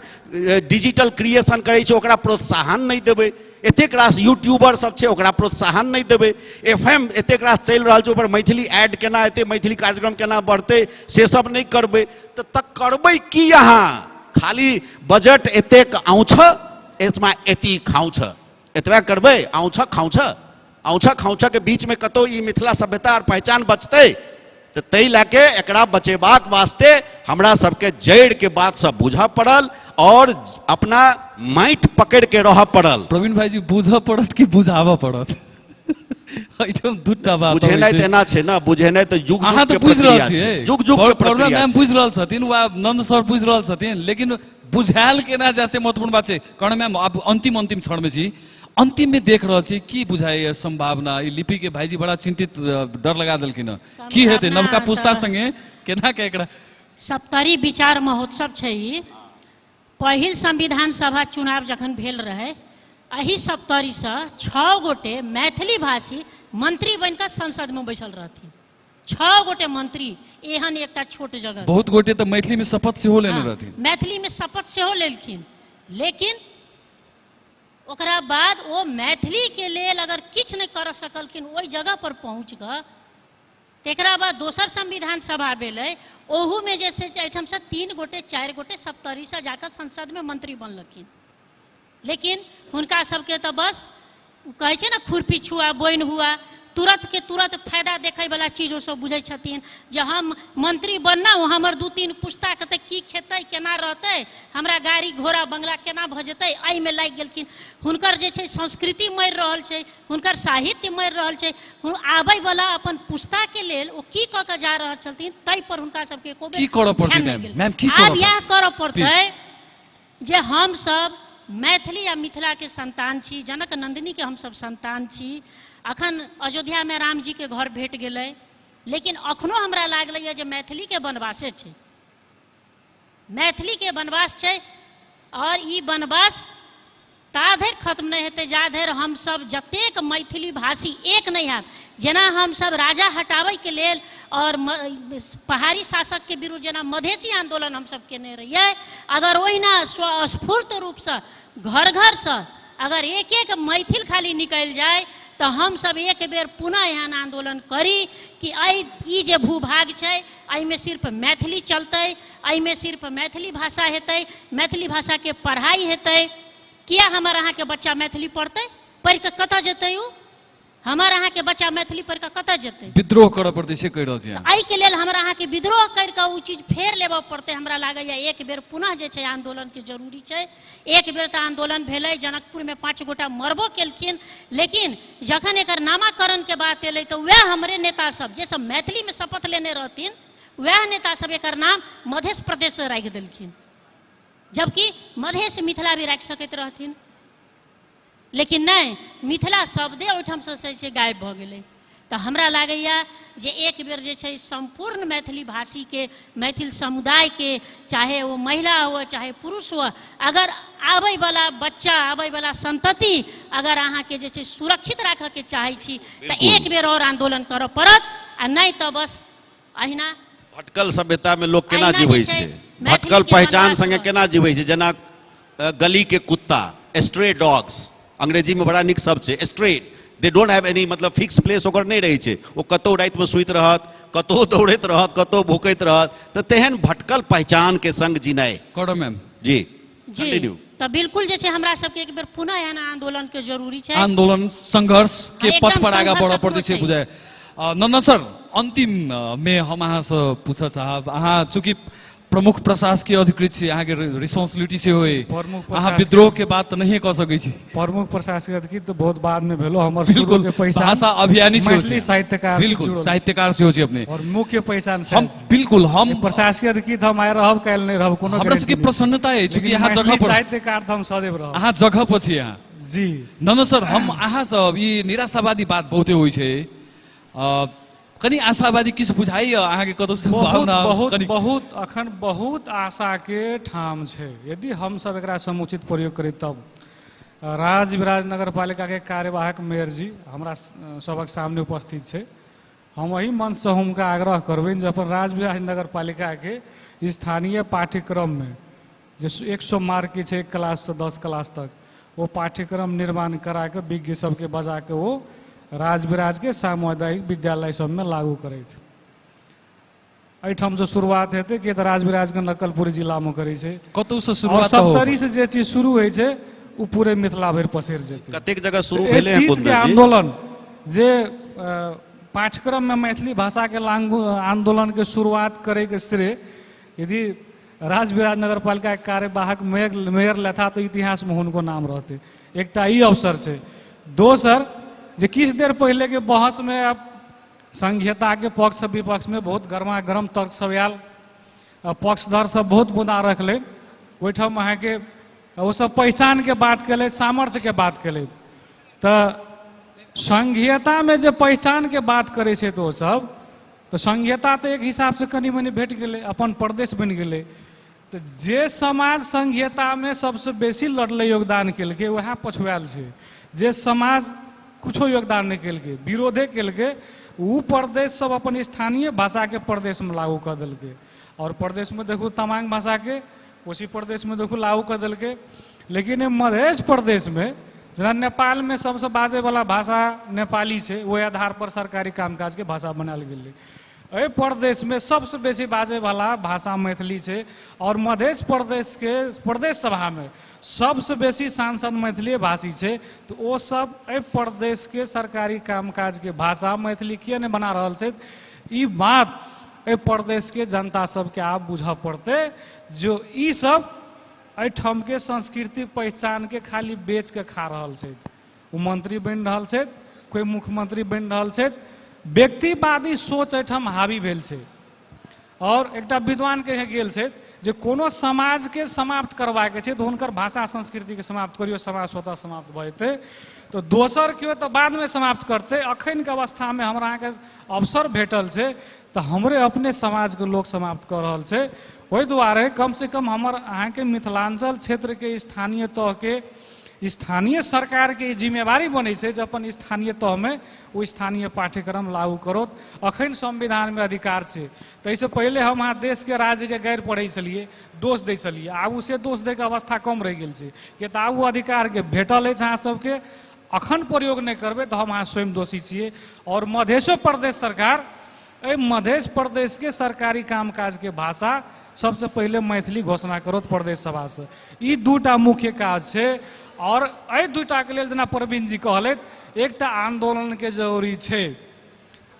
डिजिटल क्रिएशन करै छै ओकरा प्रोत्साहन नहीं देबै। एतेक रास यूट्यूबर सब छै ओकरा प्रोत्साहन नहीं देबै। एफ एम एतेक रास चलि रहल छै ओकर मैथिली एड केना एतै, मैथिली कार्यक्रम केना बढ़तै, से सब नहीं करबै। तऽ करबै की अहाँ? खाली बजट एतेक आउँछ, यसमा यति खाउँछ, एतबा करबै? आउँछ खाउँछ, आउँछ खाउँछ के बीच में कतौ ई मिथिला सभ्यता और पहचान बचतै? तऽ ताहि लए के एकरा बचेबाक वास्ते हमरा सबके जड़ि के बात सब बुझऽ पड़ल और अपना माटि पकड़ के रहऽ पड़ल। प्रवीण भाईजी, बुझऽ पड़त कि बुझाबऽ पड़त? एहिठाम दूटा बात बुझेनाइ तऽ एना छै ने, बुझेनाइ तऽ युग अहाँ युग तऽ के बुझि रहल प्रक्रिया छियै, छै, युग युग के प्रवीण प्रक्रिया मैम छै। बुझि रहल छथिन वा नंद सर बुझि रहल छथिन, लेकिन बुझायल केना जाय से महत्वपूर्ण बात छै। कर्ण मैम, आब अंतिम अंतिम क्षण में छी, अंतिम में देख रहल छी की बुझाइए संभावना ई लिपि के? भाईजी बड़ा चिंतित, डर लगा देलखिन हँ, की हेतै नवका पुस्ता संगे केना के एकरा? सप्तरी विचार महोत्सव छै ई। पहिल संविधान सभा चुनाव जखन भेल रहे, एहि सप्तरीसँ 6 गोटे मैथिली भाषी मंत्री बनिकऽ संसदमे बैसल रहथिन। 6 गोटे मंत्री, एहन एकटा छोट जगह। बहुत गोटे तऽ मैथिली में शपथ सेहो लेने रहथिन, मैथिली में शपथ सेहो लेलखिन। लेकिन ओकरा बाद ओ मैथिली के लेल अगर किछु नहि कर सकलखिन ओहि जगह पर पहुँच कऽ, तकरा बाद दोसर संविधान सभा भेलै, ओहूमे जे छै एहिठामसँ 3 गोटे 4 गोटे सप्तरीसँ जाकऽ संसदमे मंत्री बनलखिन। लेकिन हुनका सबके तऽ बस कहै छै ने खुरपी छुआ बोनि हुआ, तुरंत के तुरंत फायदा देखै वाला चीज ओ सब बुझै छथिन जे हम मंत्री बनलहुँ, हमर 2-3 पुस्ता के तऽ की खेतै, केना रहतै, हमरा गाड़ी घोड़ा बंगला केना भऽ जेतै, एहिमे लागि गेलखिन। हुनकर जे छै संस्कृति मरि रहल छै, हुनकर साहित्य मरि रहल छै। आबै वाला अपन पुस्ता के लेल ओ की कऽ के जा रहल छथिन ताहि पर हुनका सबके एको बेर की करऽ पड़तै ध्यान नहि मैम? गेल। मैम, की करऽ आब इएह पड़तै? करऽ पड़तै जे हम सब मैथिली आ मिथिला के संतान छी, जनक नंदिनी के हम सब संतान छी। अखन अयोध्या में राम जी के घर भेट गेलै, लेकिन अखनो हमरा लागलैए जे मैथिली के वनवासे छै, मैथिली के वनवास छै। और ई वनवास ता धरि खत्म नहि हेतै जा धरि हम सब जतेक मैथिली भाषी एक नहि हैब। जेना हम सब राजा हटाबैके लेल और पहाड़ी शासक के विरुद्ध जेना मधेसी आंदोलन हम सब केने रहियै, अगर ओहिना स्वस्फूर्त रूपसँ घर घरसँ अगर एक एक मैथिल खाली निकलि जाय तऽ हम सब एक बेर पुनः एहन आंदोलन करी कि ई जे भूभाग छै एहिमे सिर्फ मैथिली चलतै, एहिमे सिर्फ मैथिली भाषा हेतै, मैथिली भाषाके पढ़ाइ हेतै। किया हमर अहाँके बच्चा मैथिली पढ़तै? पढ़ि कऽ कतऽ जेतै उ? हमर अहाँके बच्चा मैथिली पढ़ि कऽ कतऽ जेतै? विद्रोह करऽ पड़तै से कहि रहल छी अहाँ। एहिके लेल हमरा अहाँके विद्रोह करि कऽ ओ चीज फेर लेबऽ पड़तै। हमरा लागैए एक बेर पुनः जे छै आन्दोलनके जरूरी छै। एक बेर तऽ आन्दोलन भेलै, जनकपुरमे 5 गोटा मरबो केलखिन, लेकिन जखन एकर नामाकरणके बात एलै तऽ वएह हमरे नेता सब जे सब मैथिलीमे शपथ लेने रहथिन वएह नेता सब एकर नाम मध्य प्रदेश राखि देलखिन। जबकि मधेश मिथिला भी राखि सकैत रहथिन, लेकिन नहि, मिथिला शब्दे ओहिठामसँ जे छै गायब भऽ गेलै। तऽ हमरा लागैए जे एक बेर जे छै सम्पूर्ण मैथिली भाषीके, मैथिल समुदायके, चाहे ओ महिला हुए चाहे पुरुष हुए, अगर आबैवला बच्चा, आबैवला संतति अगर अहाँके जे छै सुरक्षित राखऽके चाहै छी तऽ एक बेर आओर आन्दोलन करऽ पड़त, आ नहि तऽ बस अहिना भटकल सभ्यता में लोग केना जीवै छै, भटकल पहचान संगे केना जीवै छै। जेना गली के कुत्ता, स्ट्रे डॉग्स, अंग्रेजी में बड़ा नीक शब्द छै stray, they don't have any मतलब फिक्स प्लेस ओकर नहि रहै छै, ओ कतहु रातिमे सुति रहत, कतहु दौड़ैत रहत, कतहु भूकैत रहत। तऽ तेहन भटकल पहचान के संग जीनाइ। करो मैम जी जी। तऽ बिल्कुल जे छै हमरा सबके एक बेर पुनः एहन आंदोलन के जरूरी छै, आंदोलन संघर्ष के पथ पर आगा बढ़ऽ पड़तै छै बुझाय। नंदन सर, अंतिम में हम अहाँसँ पूछऽ चाहब, अहाँ चूँकि प्रमुख प्रशासकीय अधिकृत छी, अहाँके रिस्पॉन्सिबिलिटी सेहो अइ, अहाँ विद्रोह के बात तऽ नहिए कऽ सकै छी। प्रमुख प्रशासकीय अधिकृत तऽ बहुत बाद में भेलो, हमर बिल्कुल भाषा अभियानी मैथिली साहित्यकार, बिल्कुल साहित्यकार सेहो छी अपने, और मुख्य पहचान हम बिल्कुल हम प्रशासकीय अधिकृत हम आइ रहब काल्हि नहि रहब, कोनो हमरा सबके प्रसन्नता अइ चूँकि अहाँ जगह पर साहित्यकार तऽ हम सदैव रहब, अहाँ जगह पर छी अहाँ जी। नंदन सर, हम अहाँ सब ई निराशावादी बात बहुते होइ छै, कनि आशावादी किछु बुझाइए अहाँके कतौ सम्भावना? बहुत बहुत अखन बहुत आशा के ठाम छै, यदि हमसब एकरा समुचित प्रयोग करी तब। राजविराज नगरपालिका के कार्यवाहक मेयर जी हमरा सबक सामने उपस्थित छै, हम एहि मंचसँ हुनका आग्रह करबनि जे अपन राजविराज नगरपालिका के स्थानीय पाठ्यक्रम में जे 100 मार्क के छै 1 क्लास से 10 क्लास तक, वो पाठ्यक्रम निर्माण करा के विज्ञ सबके बजा के वो राजविराज के सामुदायिक विद्यालय सबमे लागू करैत। एहिठामसँ शुरुआत हेतै कि तऽ राजविराजके नकल पूरे जिलामे करै छै, कतहुसँ शुरुआत, सप्तरीसँ जे चीज शुरू होइ छै ओ पूरे मिथिला भरि पसरि जेतै। कतेक जगह शुरू भेलै एहि चीजके आंदोलन जे पाठ्यक्रममे मैथिली भाषाके लागू आंदोलनके शुरुआत करैके श्रेय यदि राजविराज नगरपालिका के कार्यवाहक मेयर लेता तऽ इतिहासमे हुनको नाम रहतै, एकटा ई अवसर छै। दोसर जे किछु देर पहिले के बहस में अब संघीयता के पक्ष विपक्ष में बहुत गर्मा गर्म तर्क सब आयल, पक्षधर सब बहुत मुद्दा रखले, ओहिठाम अहाँके ओ सब पहचान के बात केलथि, सामर्थ्य के बात केलथि। तऽ संघीयता में जे पहचान के बात करै छै तऽ ओ सब तऽ संघीयता तऽ एक हिसाबसँ कनि मनि भेट गेलै, अपन प्रदेश बनि गेलै। तऽ जे समाज संघीयता में सबसँ बेसी लड़लै, योगदान केलकै, वएह पछुआयल छै। जे समाज कुछो योगदान नहि केलकै, विरोधे केलकै, ओ प्रदेश सब अपन स्थानीय भाषाके प्रदेशमे लागू कऽ देलकै। और प्रदेशमे देखू तमांग भाषाके, कोसी प्रदेशमे देखू लागू कऽ देलकै। लेकिन मधेश प्रदेशमे जेना नेपालमे सबसँ बाजैवला भाषा नेपाली छै, ओहि आधार पर सरकारी कामकाजके भाषा बनायल गेलै। एहि प्रदेशमे सबसँ बेसी बाजैवला भाषा मैथिली छै, और मधेश प्रदेशके प्रदेश सभामे सबसँ बेसी सांसद मैथिलीए भाषी छै। तऽ ओ सब एहि प्रदेशके सरकारी कामकाजके भाषा मैथिली किए नहि बना रहल छै? ई बात एहि प्रदेशके जनता सबके आब बुझऽ पड़तै जो ई सब एहिठामके संस्कृति पहचानके खाली बेचके खा रहल छै। ओ मंत्री बनि रहल छथि, कोइ मुख्यमंत्री बनि रहल छथि, व्यक्तिवादी सोच एहिठाम हावी भेल छै। और एकटा विद्वान कहे गेल छै जे कोनो समाजके समाप्त करबाके छै तऽ हुनकर भाषा संस्कृतिके समाप्त करियौ, समाज स्वतः समाप्त भऽ जेतै। तऽ दोसर केओ तऽ बादमे समाप्त करतै। अखनके अवस्थामे हमरा अहाँके अवसर भेटल छै तऽ हमरे अपने समाजके लोक समाप्त कऽ रहल छै। ओहि दुआरे कमसँ कम हमर अहाँके मिथिलांचल क्षेत्रके स्थानीय तहके स्थानीय सरकारके ई जिम्मेवारी बनै छै जे अपन स्थानीय तहमे ओ स्थानीय पाठ्यक्रम लागू करत। अखन संविधानमे अधिकार छै, ताहिसँ पहिले हम अहाँ देशके राज्यके गैर पढ़ै छलियै, दोष दै छलियै। आब से दोष दैके अवस्था कम रहि गेल छै, किया तऽ आब ओ अधिकारके भेटल अछि अहाँ सबके। अखन प्रयोग नहि करबै तऽ हम अहाँ स्वयं दोषी छियै। और मधेशो प्रदेश सरकार एहि मधेश प्रदेशके सरकारी कामकाजके भाषा सबसँ पहिले मैथिली घोषणा करत प्रदेश सभासँ। ई दूटा मुख्य काज छै। और एहि दूटाके लेल जेना प्रवीण जी कहलथि, एकटा आन्दोलनके जरूरी छै।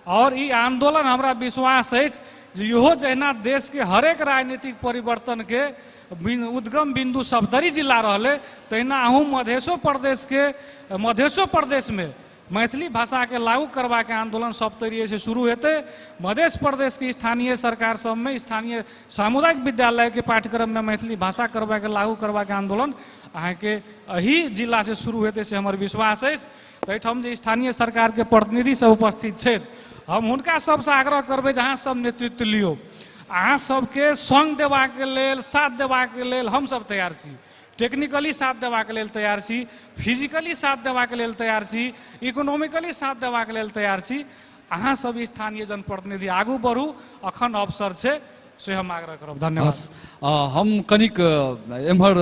और ई आन्दोलन हमरा विश्वास अछि जे इहो जहिना देशके हरेक राजनीतिक परिवर्तनके उद्गम बिन्दु सप्तरी जिला रहलै, तहिना अहूँ मधेशो प्रदेशके मधेशो प्रदेशमे मैथिली भाषाके लागू करबाके आंदोलन सप्तरीसँ शुरू हेतै। मध्य प्रदेशके स्थानीय सरकार सबमे स्थानीय सामुदायिक विद्यालयके पाठ्यक्रममे मैथिली भाषा करबाके लागू करबाके आंदोलन अहाँके एहि जिलासँ शुरू हेतै, से हमर विश्वास अछि। तऽ एहिठाम जे स्थानीय सरकारके प्रतिनिधि सब उपस्थित छथि, हम हुनका सबसँ आग्रह करबै जे अहाँ सब नेतृत्व लियौ, अहाँ सबके सङ्ग देबाके लेल, साथ देबाके लेल हमसब तैयार छी, टेक्निकली साथ देबाके लेल तैयार छी, फिजिकली साथ देबाके लेल तैयार छी, इकोनॉमिकली साथ देबाके लेल तैयार छी। अहाँ सब स्थानीय जनप्रतिनिधि आगू बढ़ू, अखन अवसर छै, से हम आग्रह करब। धन्यवाद। हम कनिक एम्हर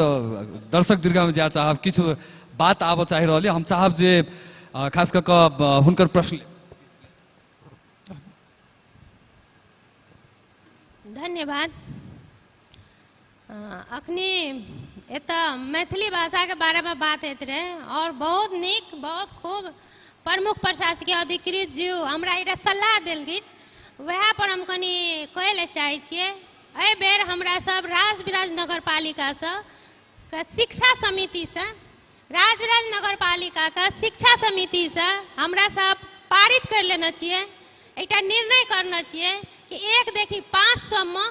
दर्शक दीर्घामे जाय चाहब, किछु बात आबऽ चाहि रहल हम चाहब जे खास कऽ कऽ हुनकर प्रश्न। धन्यवाद। अखनी एतऽ मैथिली भाषाके बारेमे बात होइत रहै और बहुत नीक, बहुत खूब प्रमुख प्रशासकीय अधिकृत जी हमरा एकटा सलाह देलखिन, वएह पर हम कनि कहै लए चाहै छियै। एहि बेर हमरा सब राजविराज नगरपालिकासँ शिक्षा समितिसँ, राजविराज नगरपालिकाके शिक्षा समितिसँ हमरा सब पारित करि लेने छियै, एकटा निर्णय करने छियै कि 1 देखि 500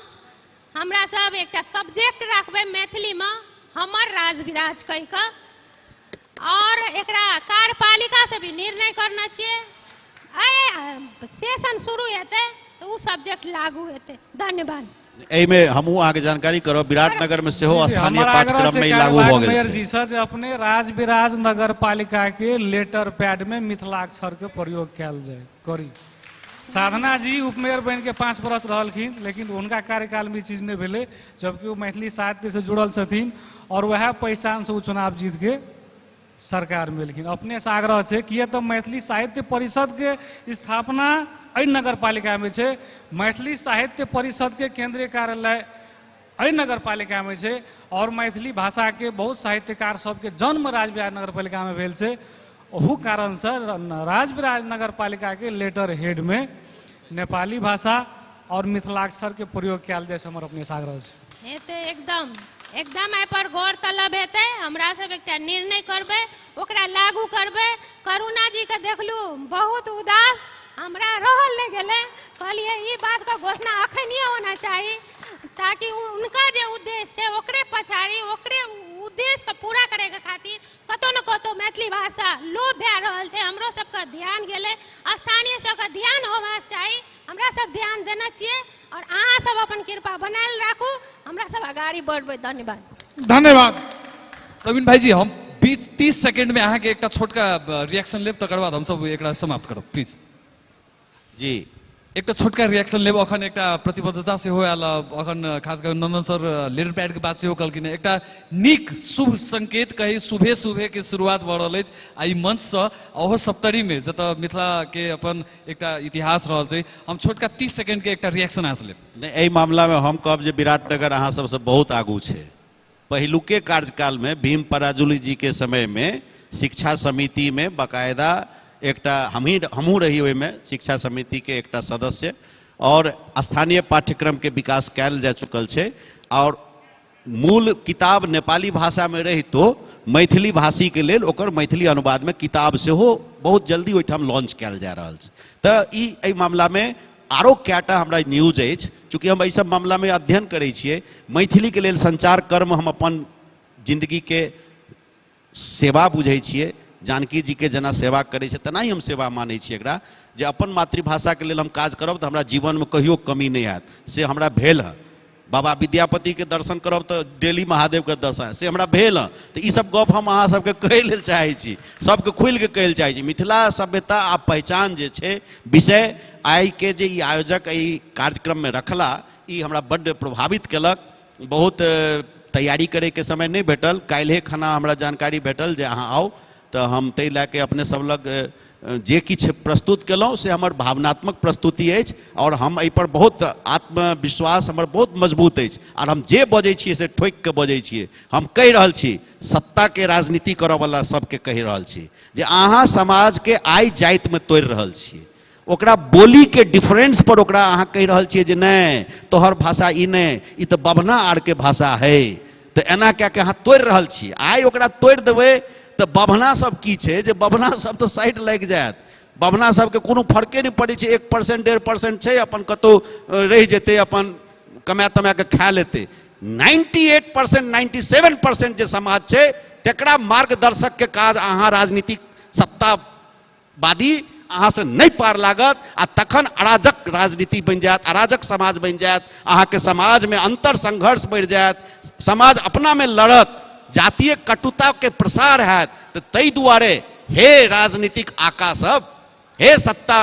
हमरा सब एकटा सब्जेक्ट राखबै मैथिलीमे, हमर राजविराज कहि कऽ, और एकरा कार्यपालिका से भी निर्णय करना छियै। सेशन शुरू हेतै तऽ ओ सब्जेक्ट लागू हेतै। धन्यवाद। एहिमे हमहूँ अहाँके जानकारी करब, विराटनगर में सेहो स्थानीय पाठ्यक्रम में लागू भऽ गेल मेयर जी सर जे अपने राजविराज नगरपालिका के लेटर पैड में मिथिलाक्षर के प्रयोग कयल जाय करी। साधना जी उपमेयर बन के 5 बरस रहलखिन, लेकिन हुनका कार्यकाल में ई चीज नहीं भेलै, जबकि वो मैथिली साहित्य से जुड़ल छथिन और वएह पहचान से वो चुनाव जीत के सरकार में एलखिन। अपने से आग्रह छै, किए तऽ मैथिली साहित्य परिषद के स्थापना एहि नगरपालिका में छै, मैथिली साहित्य परिषद के केंद्रीय कार्यालय एहि नगरपालिका में छै और मैथिली भाषा के बहुत साहित्यकार सबके जन्म राजविराज नगरपालिका में भेल छै। ओहू कारणसँ राजविराज नगरपालिका के लेटर हेड में नेपाली भाषा और मिथिलाक्षर के प्रयोग कयल जाय, हमर अपने से आग्रह छै। हेतै एकदम एकदम एहि पर गौर तलब हेतै, हमरा सब एकटा निर्णय करबै, ओकरा लागू करबै। करुणा जी के देखलू बहुत उदास, हमरा रहल नहि गेलै, कहलियै ई बातके घोषणा अखनिये होना चाही ताकि उनका जे उद्देश्य छै ओकरे पछाड़ी, ओकरे उद्देश्यके पूरा करैके खातिर कतौ ने कतौ मैथिली भाषा लोप भए रहल छै। हमरो सबके ध्यान गेलै, स्थानीय सबके ध्यान होबाक चाही, हमरा सब ध्यान देने छियै और अहाँ सब अपन कृपा बनायल राखू, हमरा सब अगाड़ी बढ़बै। धन्यवाद। धन्यवाद। प्रवीण भाईजी, हम 20-30 सेकेंड में अहाँके एकटा छोटका रिएक्शन लेब, तकर बाद हम सब एकरा समाप्त करब, प्लीज। जी, एकटा छोटका रिएक्शन लेब। अखन एकटा प्रतिबद्धता सेहो आयल, अखन खास कर नंदन सर लेटर पैड के बात सेहो कहलखिन, एकटा नीक शुभ संकेत कही सुबह सुबह के शुरुआत भऽ रहल अछि आ ई मंचसँ ओहो सप्तरी में जतऽ मिथिला के अपन एकटा इतिहास रहल छै। हम छोटका 30 सेकेंड के एकटा रिएक्शन अहाँसँ लेब। नहि, एहि मामलामे हम कहब जे विराटनगर अहाँ सबसँ बहुत आगू छै। पहिलुके कार्यकाल में भीम पराजुली जी के समय में शिक्षा समिति में बाकायदा एकटा हमहूँ रही ओहिमे शिक्षा समिति के एकटा सदस्य और स्थानीय पाठ्यक्रम के विकास कयल जा चुकल छै और मूल किताब नेपाली भाषा में रहितो मैथिली भाषी के लेल ओकर मैथिली अनुवाद में किताब सेहो बहुत जल्दी ओहिठाम लॉन्च कयल जा रहल छै। तऽ ई एहि मामला में आरो कएटा हमरा न्यूज अछि, चूँकि हम एहि सब मामला में अध्ययन करै छियै, मैथिली के लेल संचार कर्म हम अपन जिंदगी के सेवा बुझै छियै। जानकी जी के जेना सेवा करै छै तेनाही हम सेवा मानै छियै एकरा, जे अपन मातृभाषा के लेल हम काज करब तऽ हमरा जीवनमे कहियो कमी नहि हैत, से हमरा भेल हँ। बाबा विद्यापति के दर्शन करब तऽ डेली महादेव के दर्शन, से हमरा भेल हँ। तऽ ई सब गप हम अहाँ सबके कहै लेल चाहै छी, सबके खुलि के कहै लेल चाहै छी। मिथिला सभ्यता आ पहचान जे छै विषय आइ के जे ई आयोजक एहि कार्यक्रममे रखला, ई हमरा बड्ड प्रभावित केलक। बहुत तैयारी करैके समय नहि भेटल, काल्हिए खना हमरा जानकारी भेटल जे अहाँ आउ, तऽ हम ताहि लए के अपने सब लग जे किछु प्रस्तुत केलहुँ से हमर भावनात्मक प्रस्तुति अछि और हम एहिपर बहुत आत्मविश्वास हमर बहुत मजबूत अछि और हम जे बजै छियै से ठोकि कऽ बजै छियै। हम कहि रहल छी सत्ताके राजनीति करऽवला सबके कहि रहल छी जे अहाँ समाजके आइ जातिमे तोड़ि रहल छी, ओकरा बोलीके डिफरेंस पर ओकरा अहाँ कहि रहल छियै जे नहि तोहर भाषा ई नहि, ई तऽ बभना आरके भाषा है, तऽ एना कए के अहाँ तोड़ि रहल छी। आइ ओकरा तोड़ि देबै तऽ बभना सब की छै जे बभना सब तऽ साइड लागि जायत। बभना सबके कोनो फर्के नहि पड़ै छै, 1% 1.5% छै, अपन कतहु रहि जेतै, अपन कमा तमा के खा लेतै। 98% 97% जे समाज छै तकरा मार्गदर्शक के काज अहाँ राजनीतिक सत्तावादी अहाँ से नहीं पार लागत, आ तखन अराजक राजनीति बनि जायत, अराजक समाज बनि जायत, अहाँके समाज में अंतर संघर्ष बढ़ि जायत, समाज अपना में लड़त, जातीय कटुता के प्रसार हैत। तो ताहि दुआरे हे राजनीतिक आका सब, हे सत्ता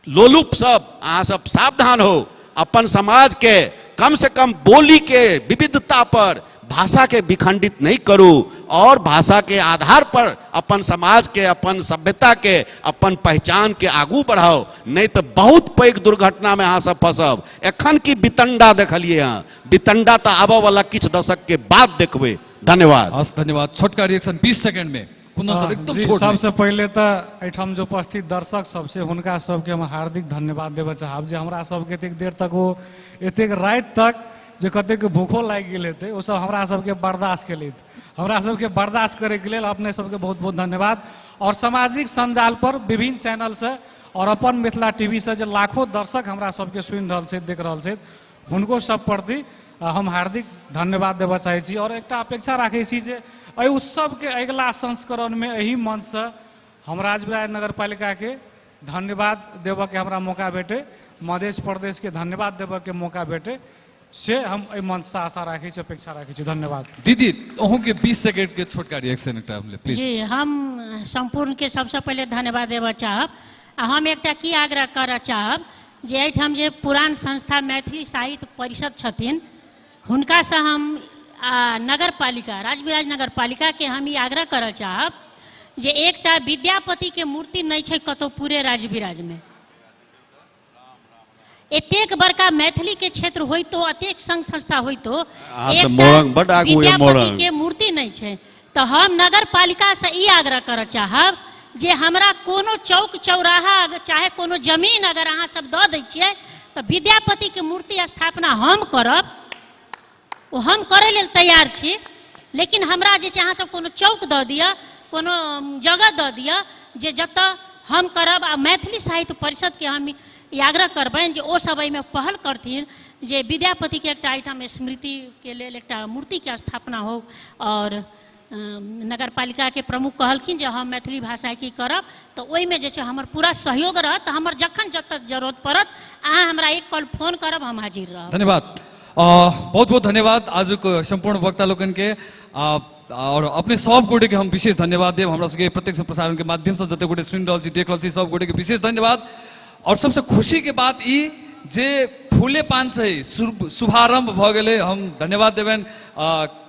लोलुप सब, अहाँ सब सावधान हो। अपन समाज के कम से कम बोली के विविधता पर भाषा के विखंडित नहीं करू, और भाषा के आधार पर अपन समाज के, अपन सभ्यता के, अपन पहचान के आगू बढ़ाओ, नहीं तो बहुत पैघ दुर्घटना में अहाँ सब फंसब। एखन की वितंडा देखलिए हँ, वितंडा तो आबऽ वाला किछु दशक के बाद देखबै। धन्यवाद। हस्, धन्यवाद। छोटका रिएक्शन 20 सेकेंड में कुंदन सर, एकदम जी, छोट में। सबसे पहिले तऽ एहिठाम जो उपस्थित दर्शक सब छै हुनका सबके हम हार्दिक धन्यवाद देबऽ चाहब जे हमरा सबके एतेक देर तक, ओ एतेक राति तक जे कतेक भूखो लागि गेल हेतै, ओ सब हमरा सबके बर्दाश्त केलथि। हमरा सबके बर्दाश्त करैके लेल अपने सबके बहुत बहुत धन्यवाद। और सामाजिक सञ्जाल पर विभिन्न चैनलसँ और अपन मिथिला टीवी से जे लाखों दर्शक हमरा सबके सुनि रहल छथि, देख रहल छथि, हुनको सब प्रति हम हार्दिक धन्यवाद देबऽ चाहै छी। और एकटा अपेक्षा राखै छी जे एहि उत्सवके अगिला संस्करणमे एहि मंचसँ हम राजविराज नगरपालिकाके धन्यवाद देबऽके हमरा मौका भेटै, मध्य प्रदेशके धन्यवाद देबऽके मौका भेटै, से हम एहि मंचसँ आशा राखै छी, अपेक्षा राखै छी। धन्यवाद। दीदी, अहूँके 20 सेकेंड के छोटका रिएक्शन एकटा हम लेब, प्लीज। जी, हम सम्पूर्णके सबसँ पहिले धन्यवाद देबऽ चाहब। आ हम एकटा की आग्रह करऽ चाहब जे एहिठाम जे पुरान संस्था मैथिली साहित्य परिषद छथिन हुनकासँ हम नगरपालिका, राजविराज नगरपालिकाके हम ई आग्रह करऽ चाहब जे एकटा विद्यापतिके मूर्ति नहि छै कतहु पूरे राजविराजमे। एतेक बड़का मैथिली के क्षेत्र होइतो, एतेक संघ संस्था होइतो, अहाँ से मोरंग बड आगू ये विद्यापति मोरंग। के मूर्ति नहीं छै। तो हम नगरपालिका से ई आग्रह करऽ चाहब जे हमरा कोनो चौक चौराहा चाहे कोनो जमीन अगर अहाँ सब दऽ दै छियै तऽ विद्यापति के मूर्ति स्थापना हम करब, ओ हम करै लेल तैयार छी। लेकिन हमरा जे छै अहाँ सब कोनो चौक दऽ दिअ, कोनो जगह दऽ दिअ जे जतऽ हम करब। आ मैथिली साहित्य परिषदके हम ई आग्रह करबनि जे ओ सब एहिमे पहल करथिन जे विद्यापतिके एकटा एहिठाम स्मृतिके लेल एकटा मूर्तिके स्थापना हो। और नगरपालिकाके प्रमुख कहलखिन जे हम मैथिली भाषा की करब, तऽ ओहिमे जे छै हमर पूरा सहयोग रहत। हमर जखन जतऽ जरूरत पड़त अहाँ हमरा एक कॉल फोन करब, हम हाजिर रहब। धन्यवाद। बहुत बहुत धन्यवाद आजुक सम्पूर्ण वक्ता लोकनि के, और अपने सब गोटे के हम विशेष धन्यवाद देब। हमरा सबके प्रत्यक्ष प्रसारण के माध्यम से जते गोटे सुनि रहल छी, देख रहल छी, सब गोटे के विशेष धन्यवाद। और सबसे खुशी के बात ई जे फूले पान से शुभारंभ भऽ गेलै। हम धन्यवाद देबनि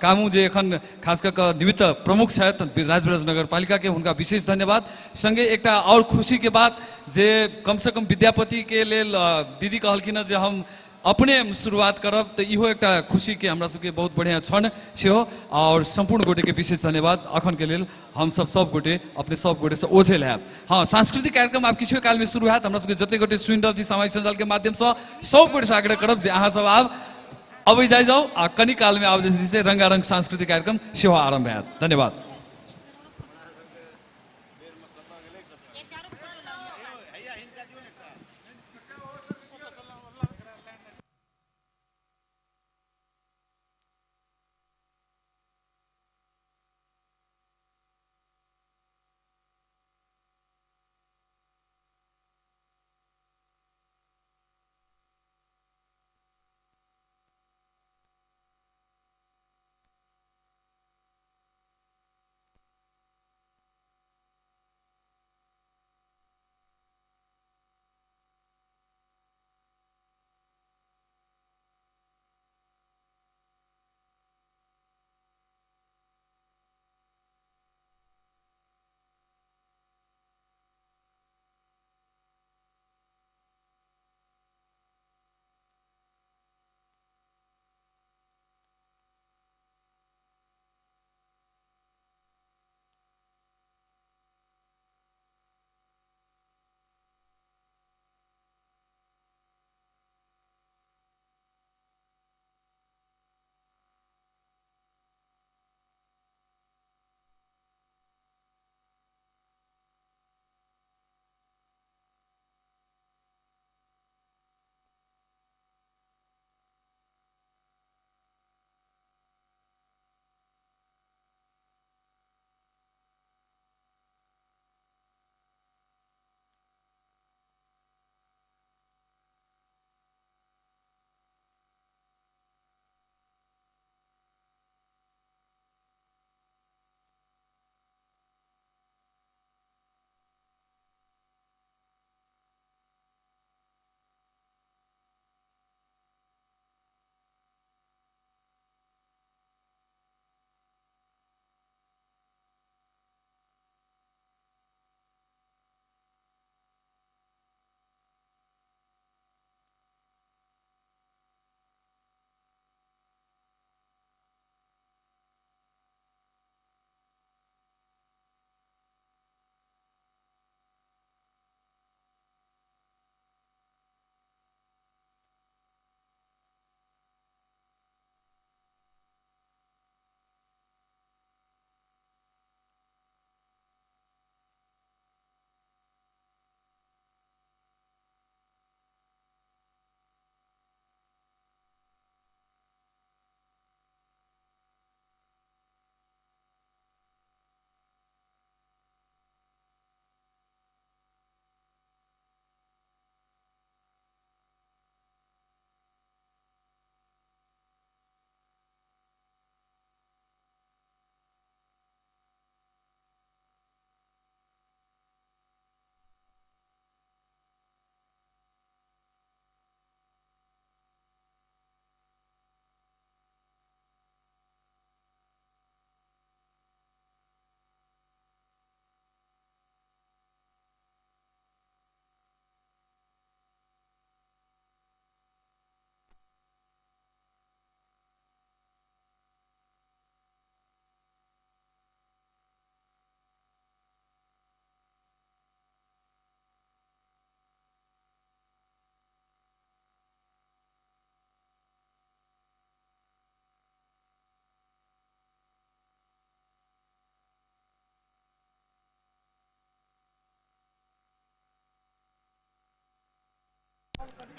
कामू जे एखन खास कऽ कऽ निमित्त प्रमुख छथि राजविराज नगरपालिका के, हुनका विशेष धन्यवाद। संगे एकटा और खुशी के बात जे कम से कम विद्यापति के लेल दीदी कहलखिन हँ जे हम अपने शुरुआत करब, तऽ इहो एकटा खुशी के हमरा सबके बहुत बढ़िया क्षण सेहो। और सम्पूर्ण गोटे के विशेष धन्यवाद। अखन के लेल हम सब सब गोटे अपने सब गोटे से ओझेल हैब। हाँ, सांस्कृतिक कार्यक्रम आब किछु काल में शुरू हैत। हमरा सबके जते गोटे सुनि रहल छी सामाजिक सञ्जाल के माध्यम से सब गोटे से आग्रह करब जे अहाँ सब आब अबै जाइ जाउ आ कनी काल में आब जे छै से रंगारंग सांस्कृतिक कार्यक्रम सेहो आरम्भ हैत। धन्यवाद।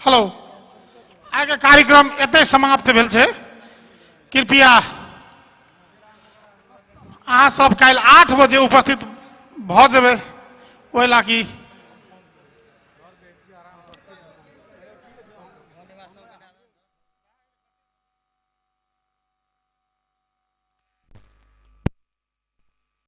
हेलो, आइके कार्यक्रम एतहि समाप्त भेल छै। कृपया अहाँ सब काल्हि 8 बजे उपस्थित भऽ जेबै। ओहि लागी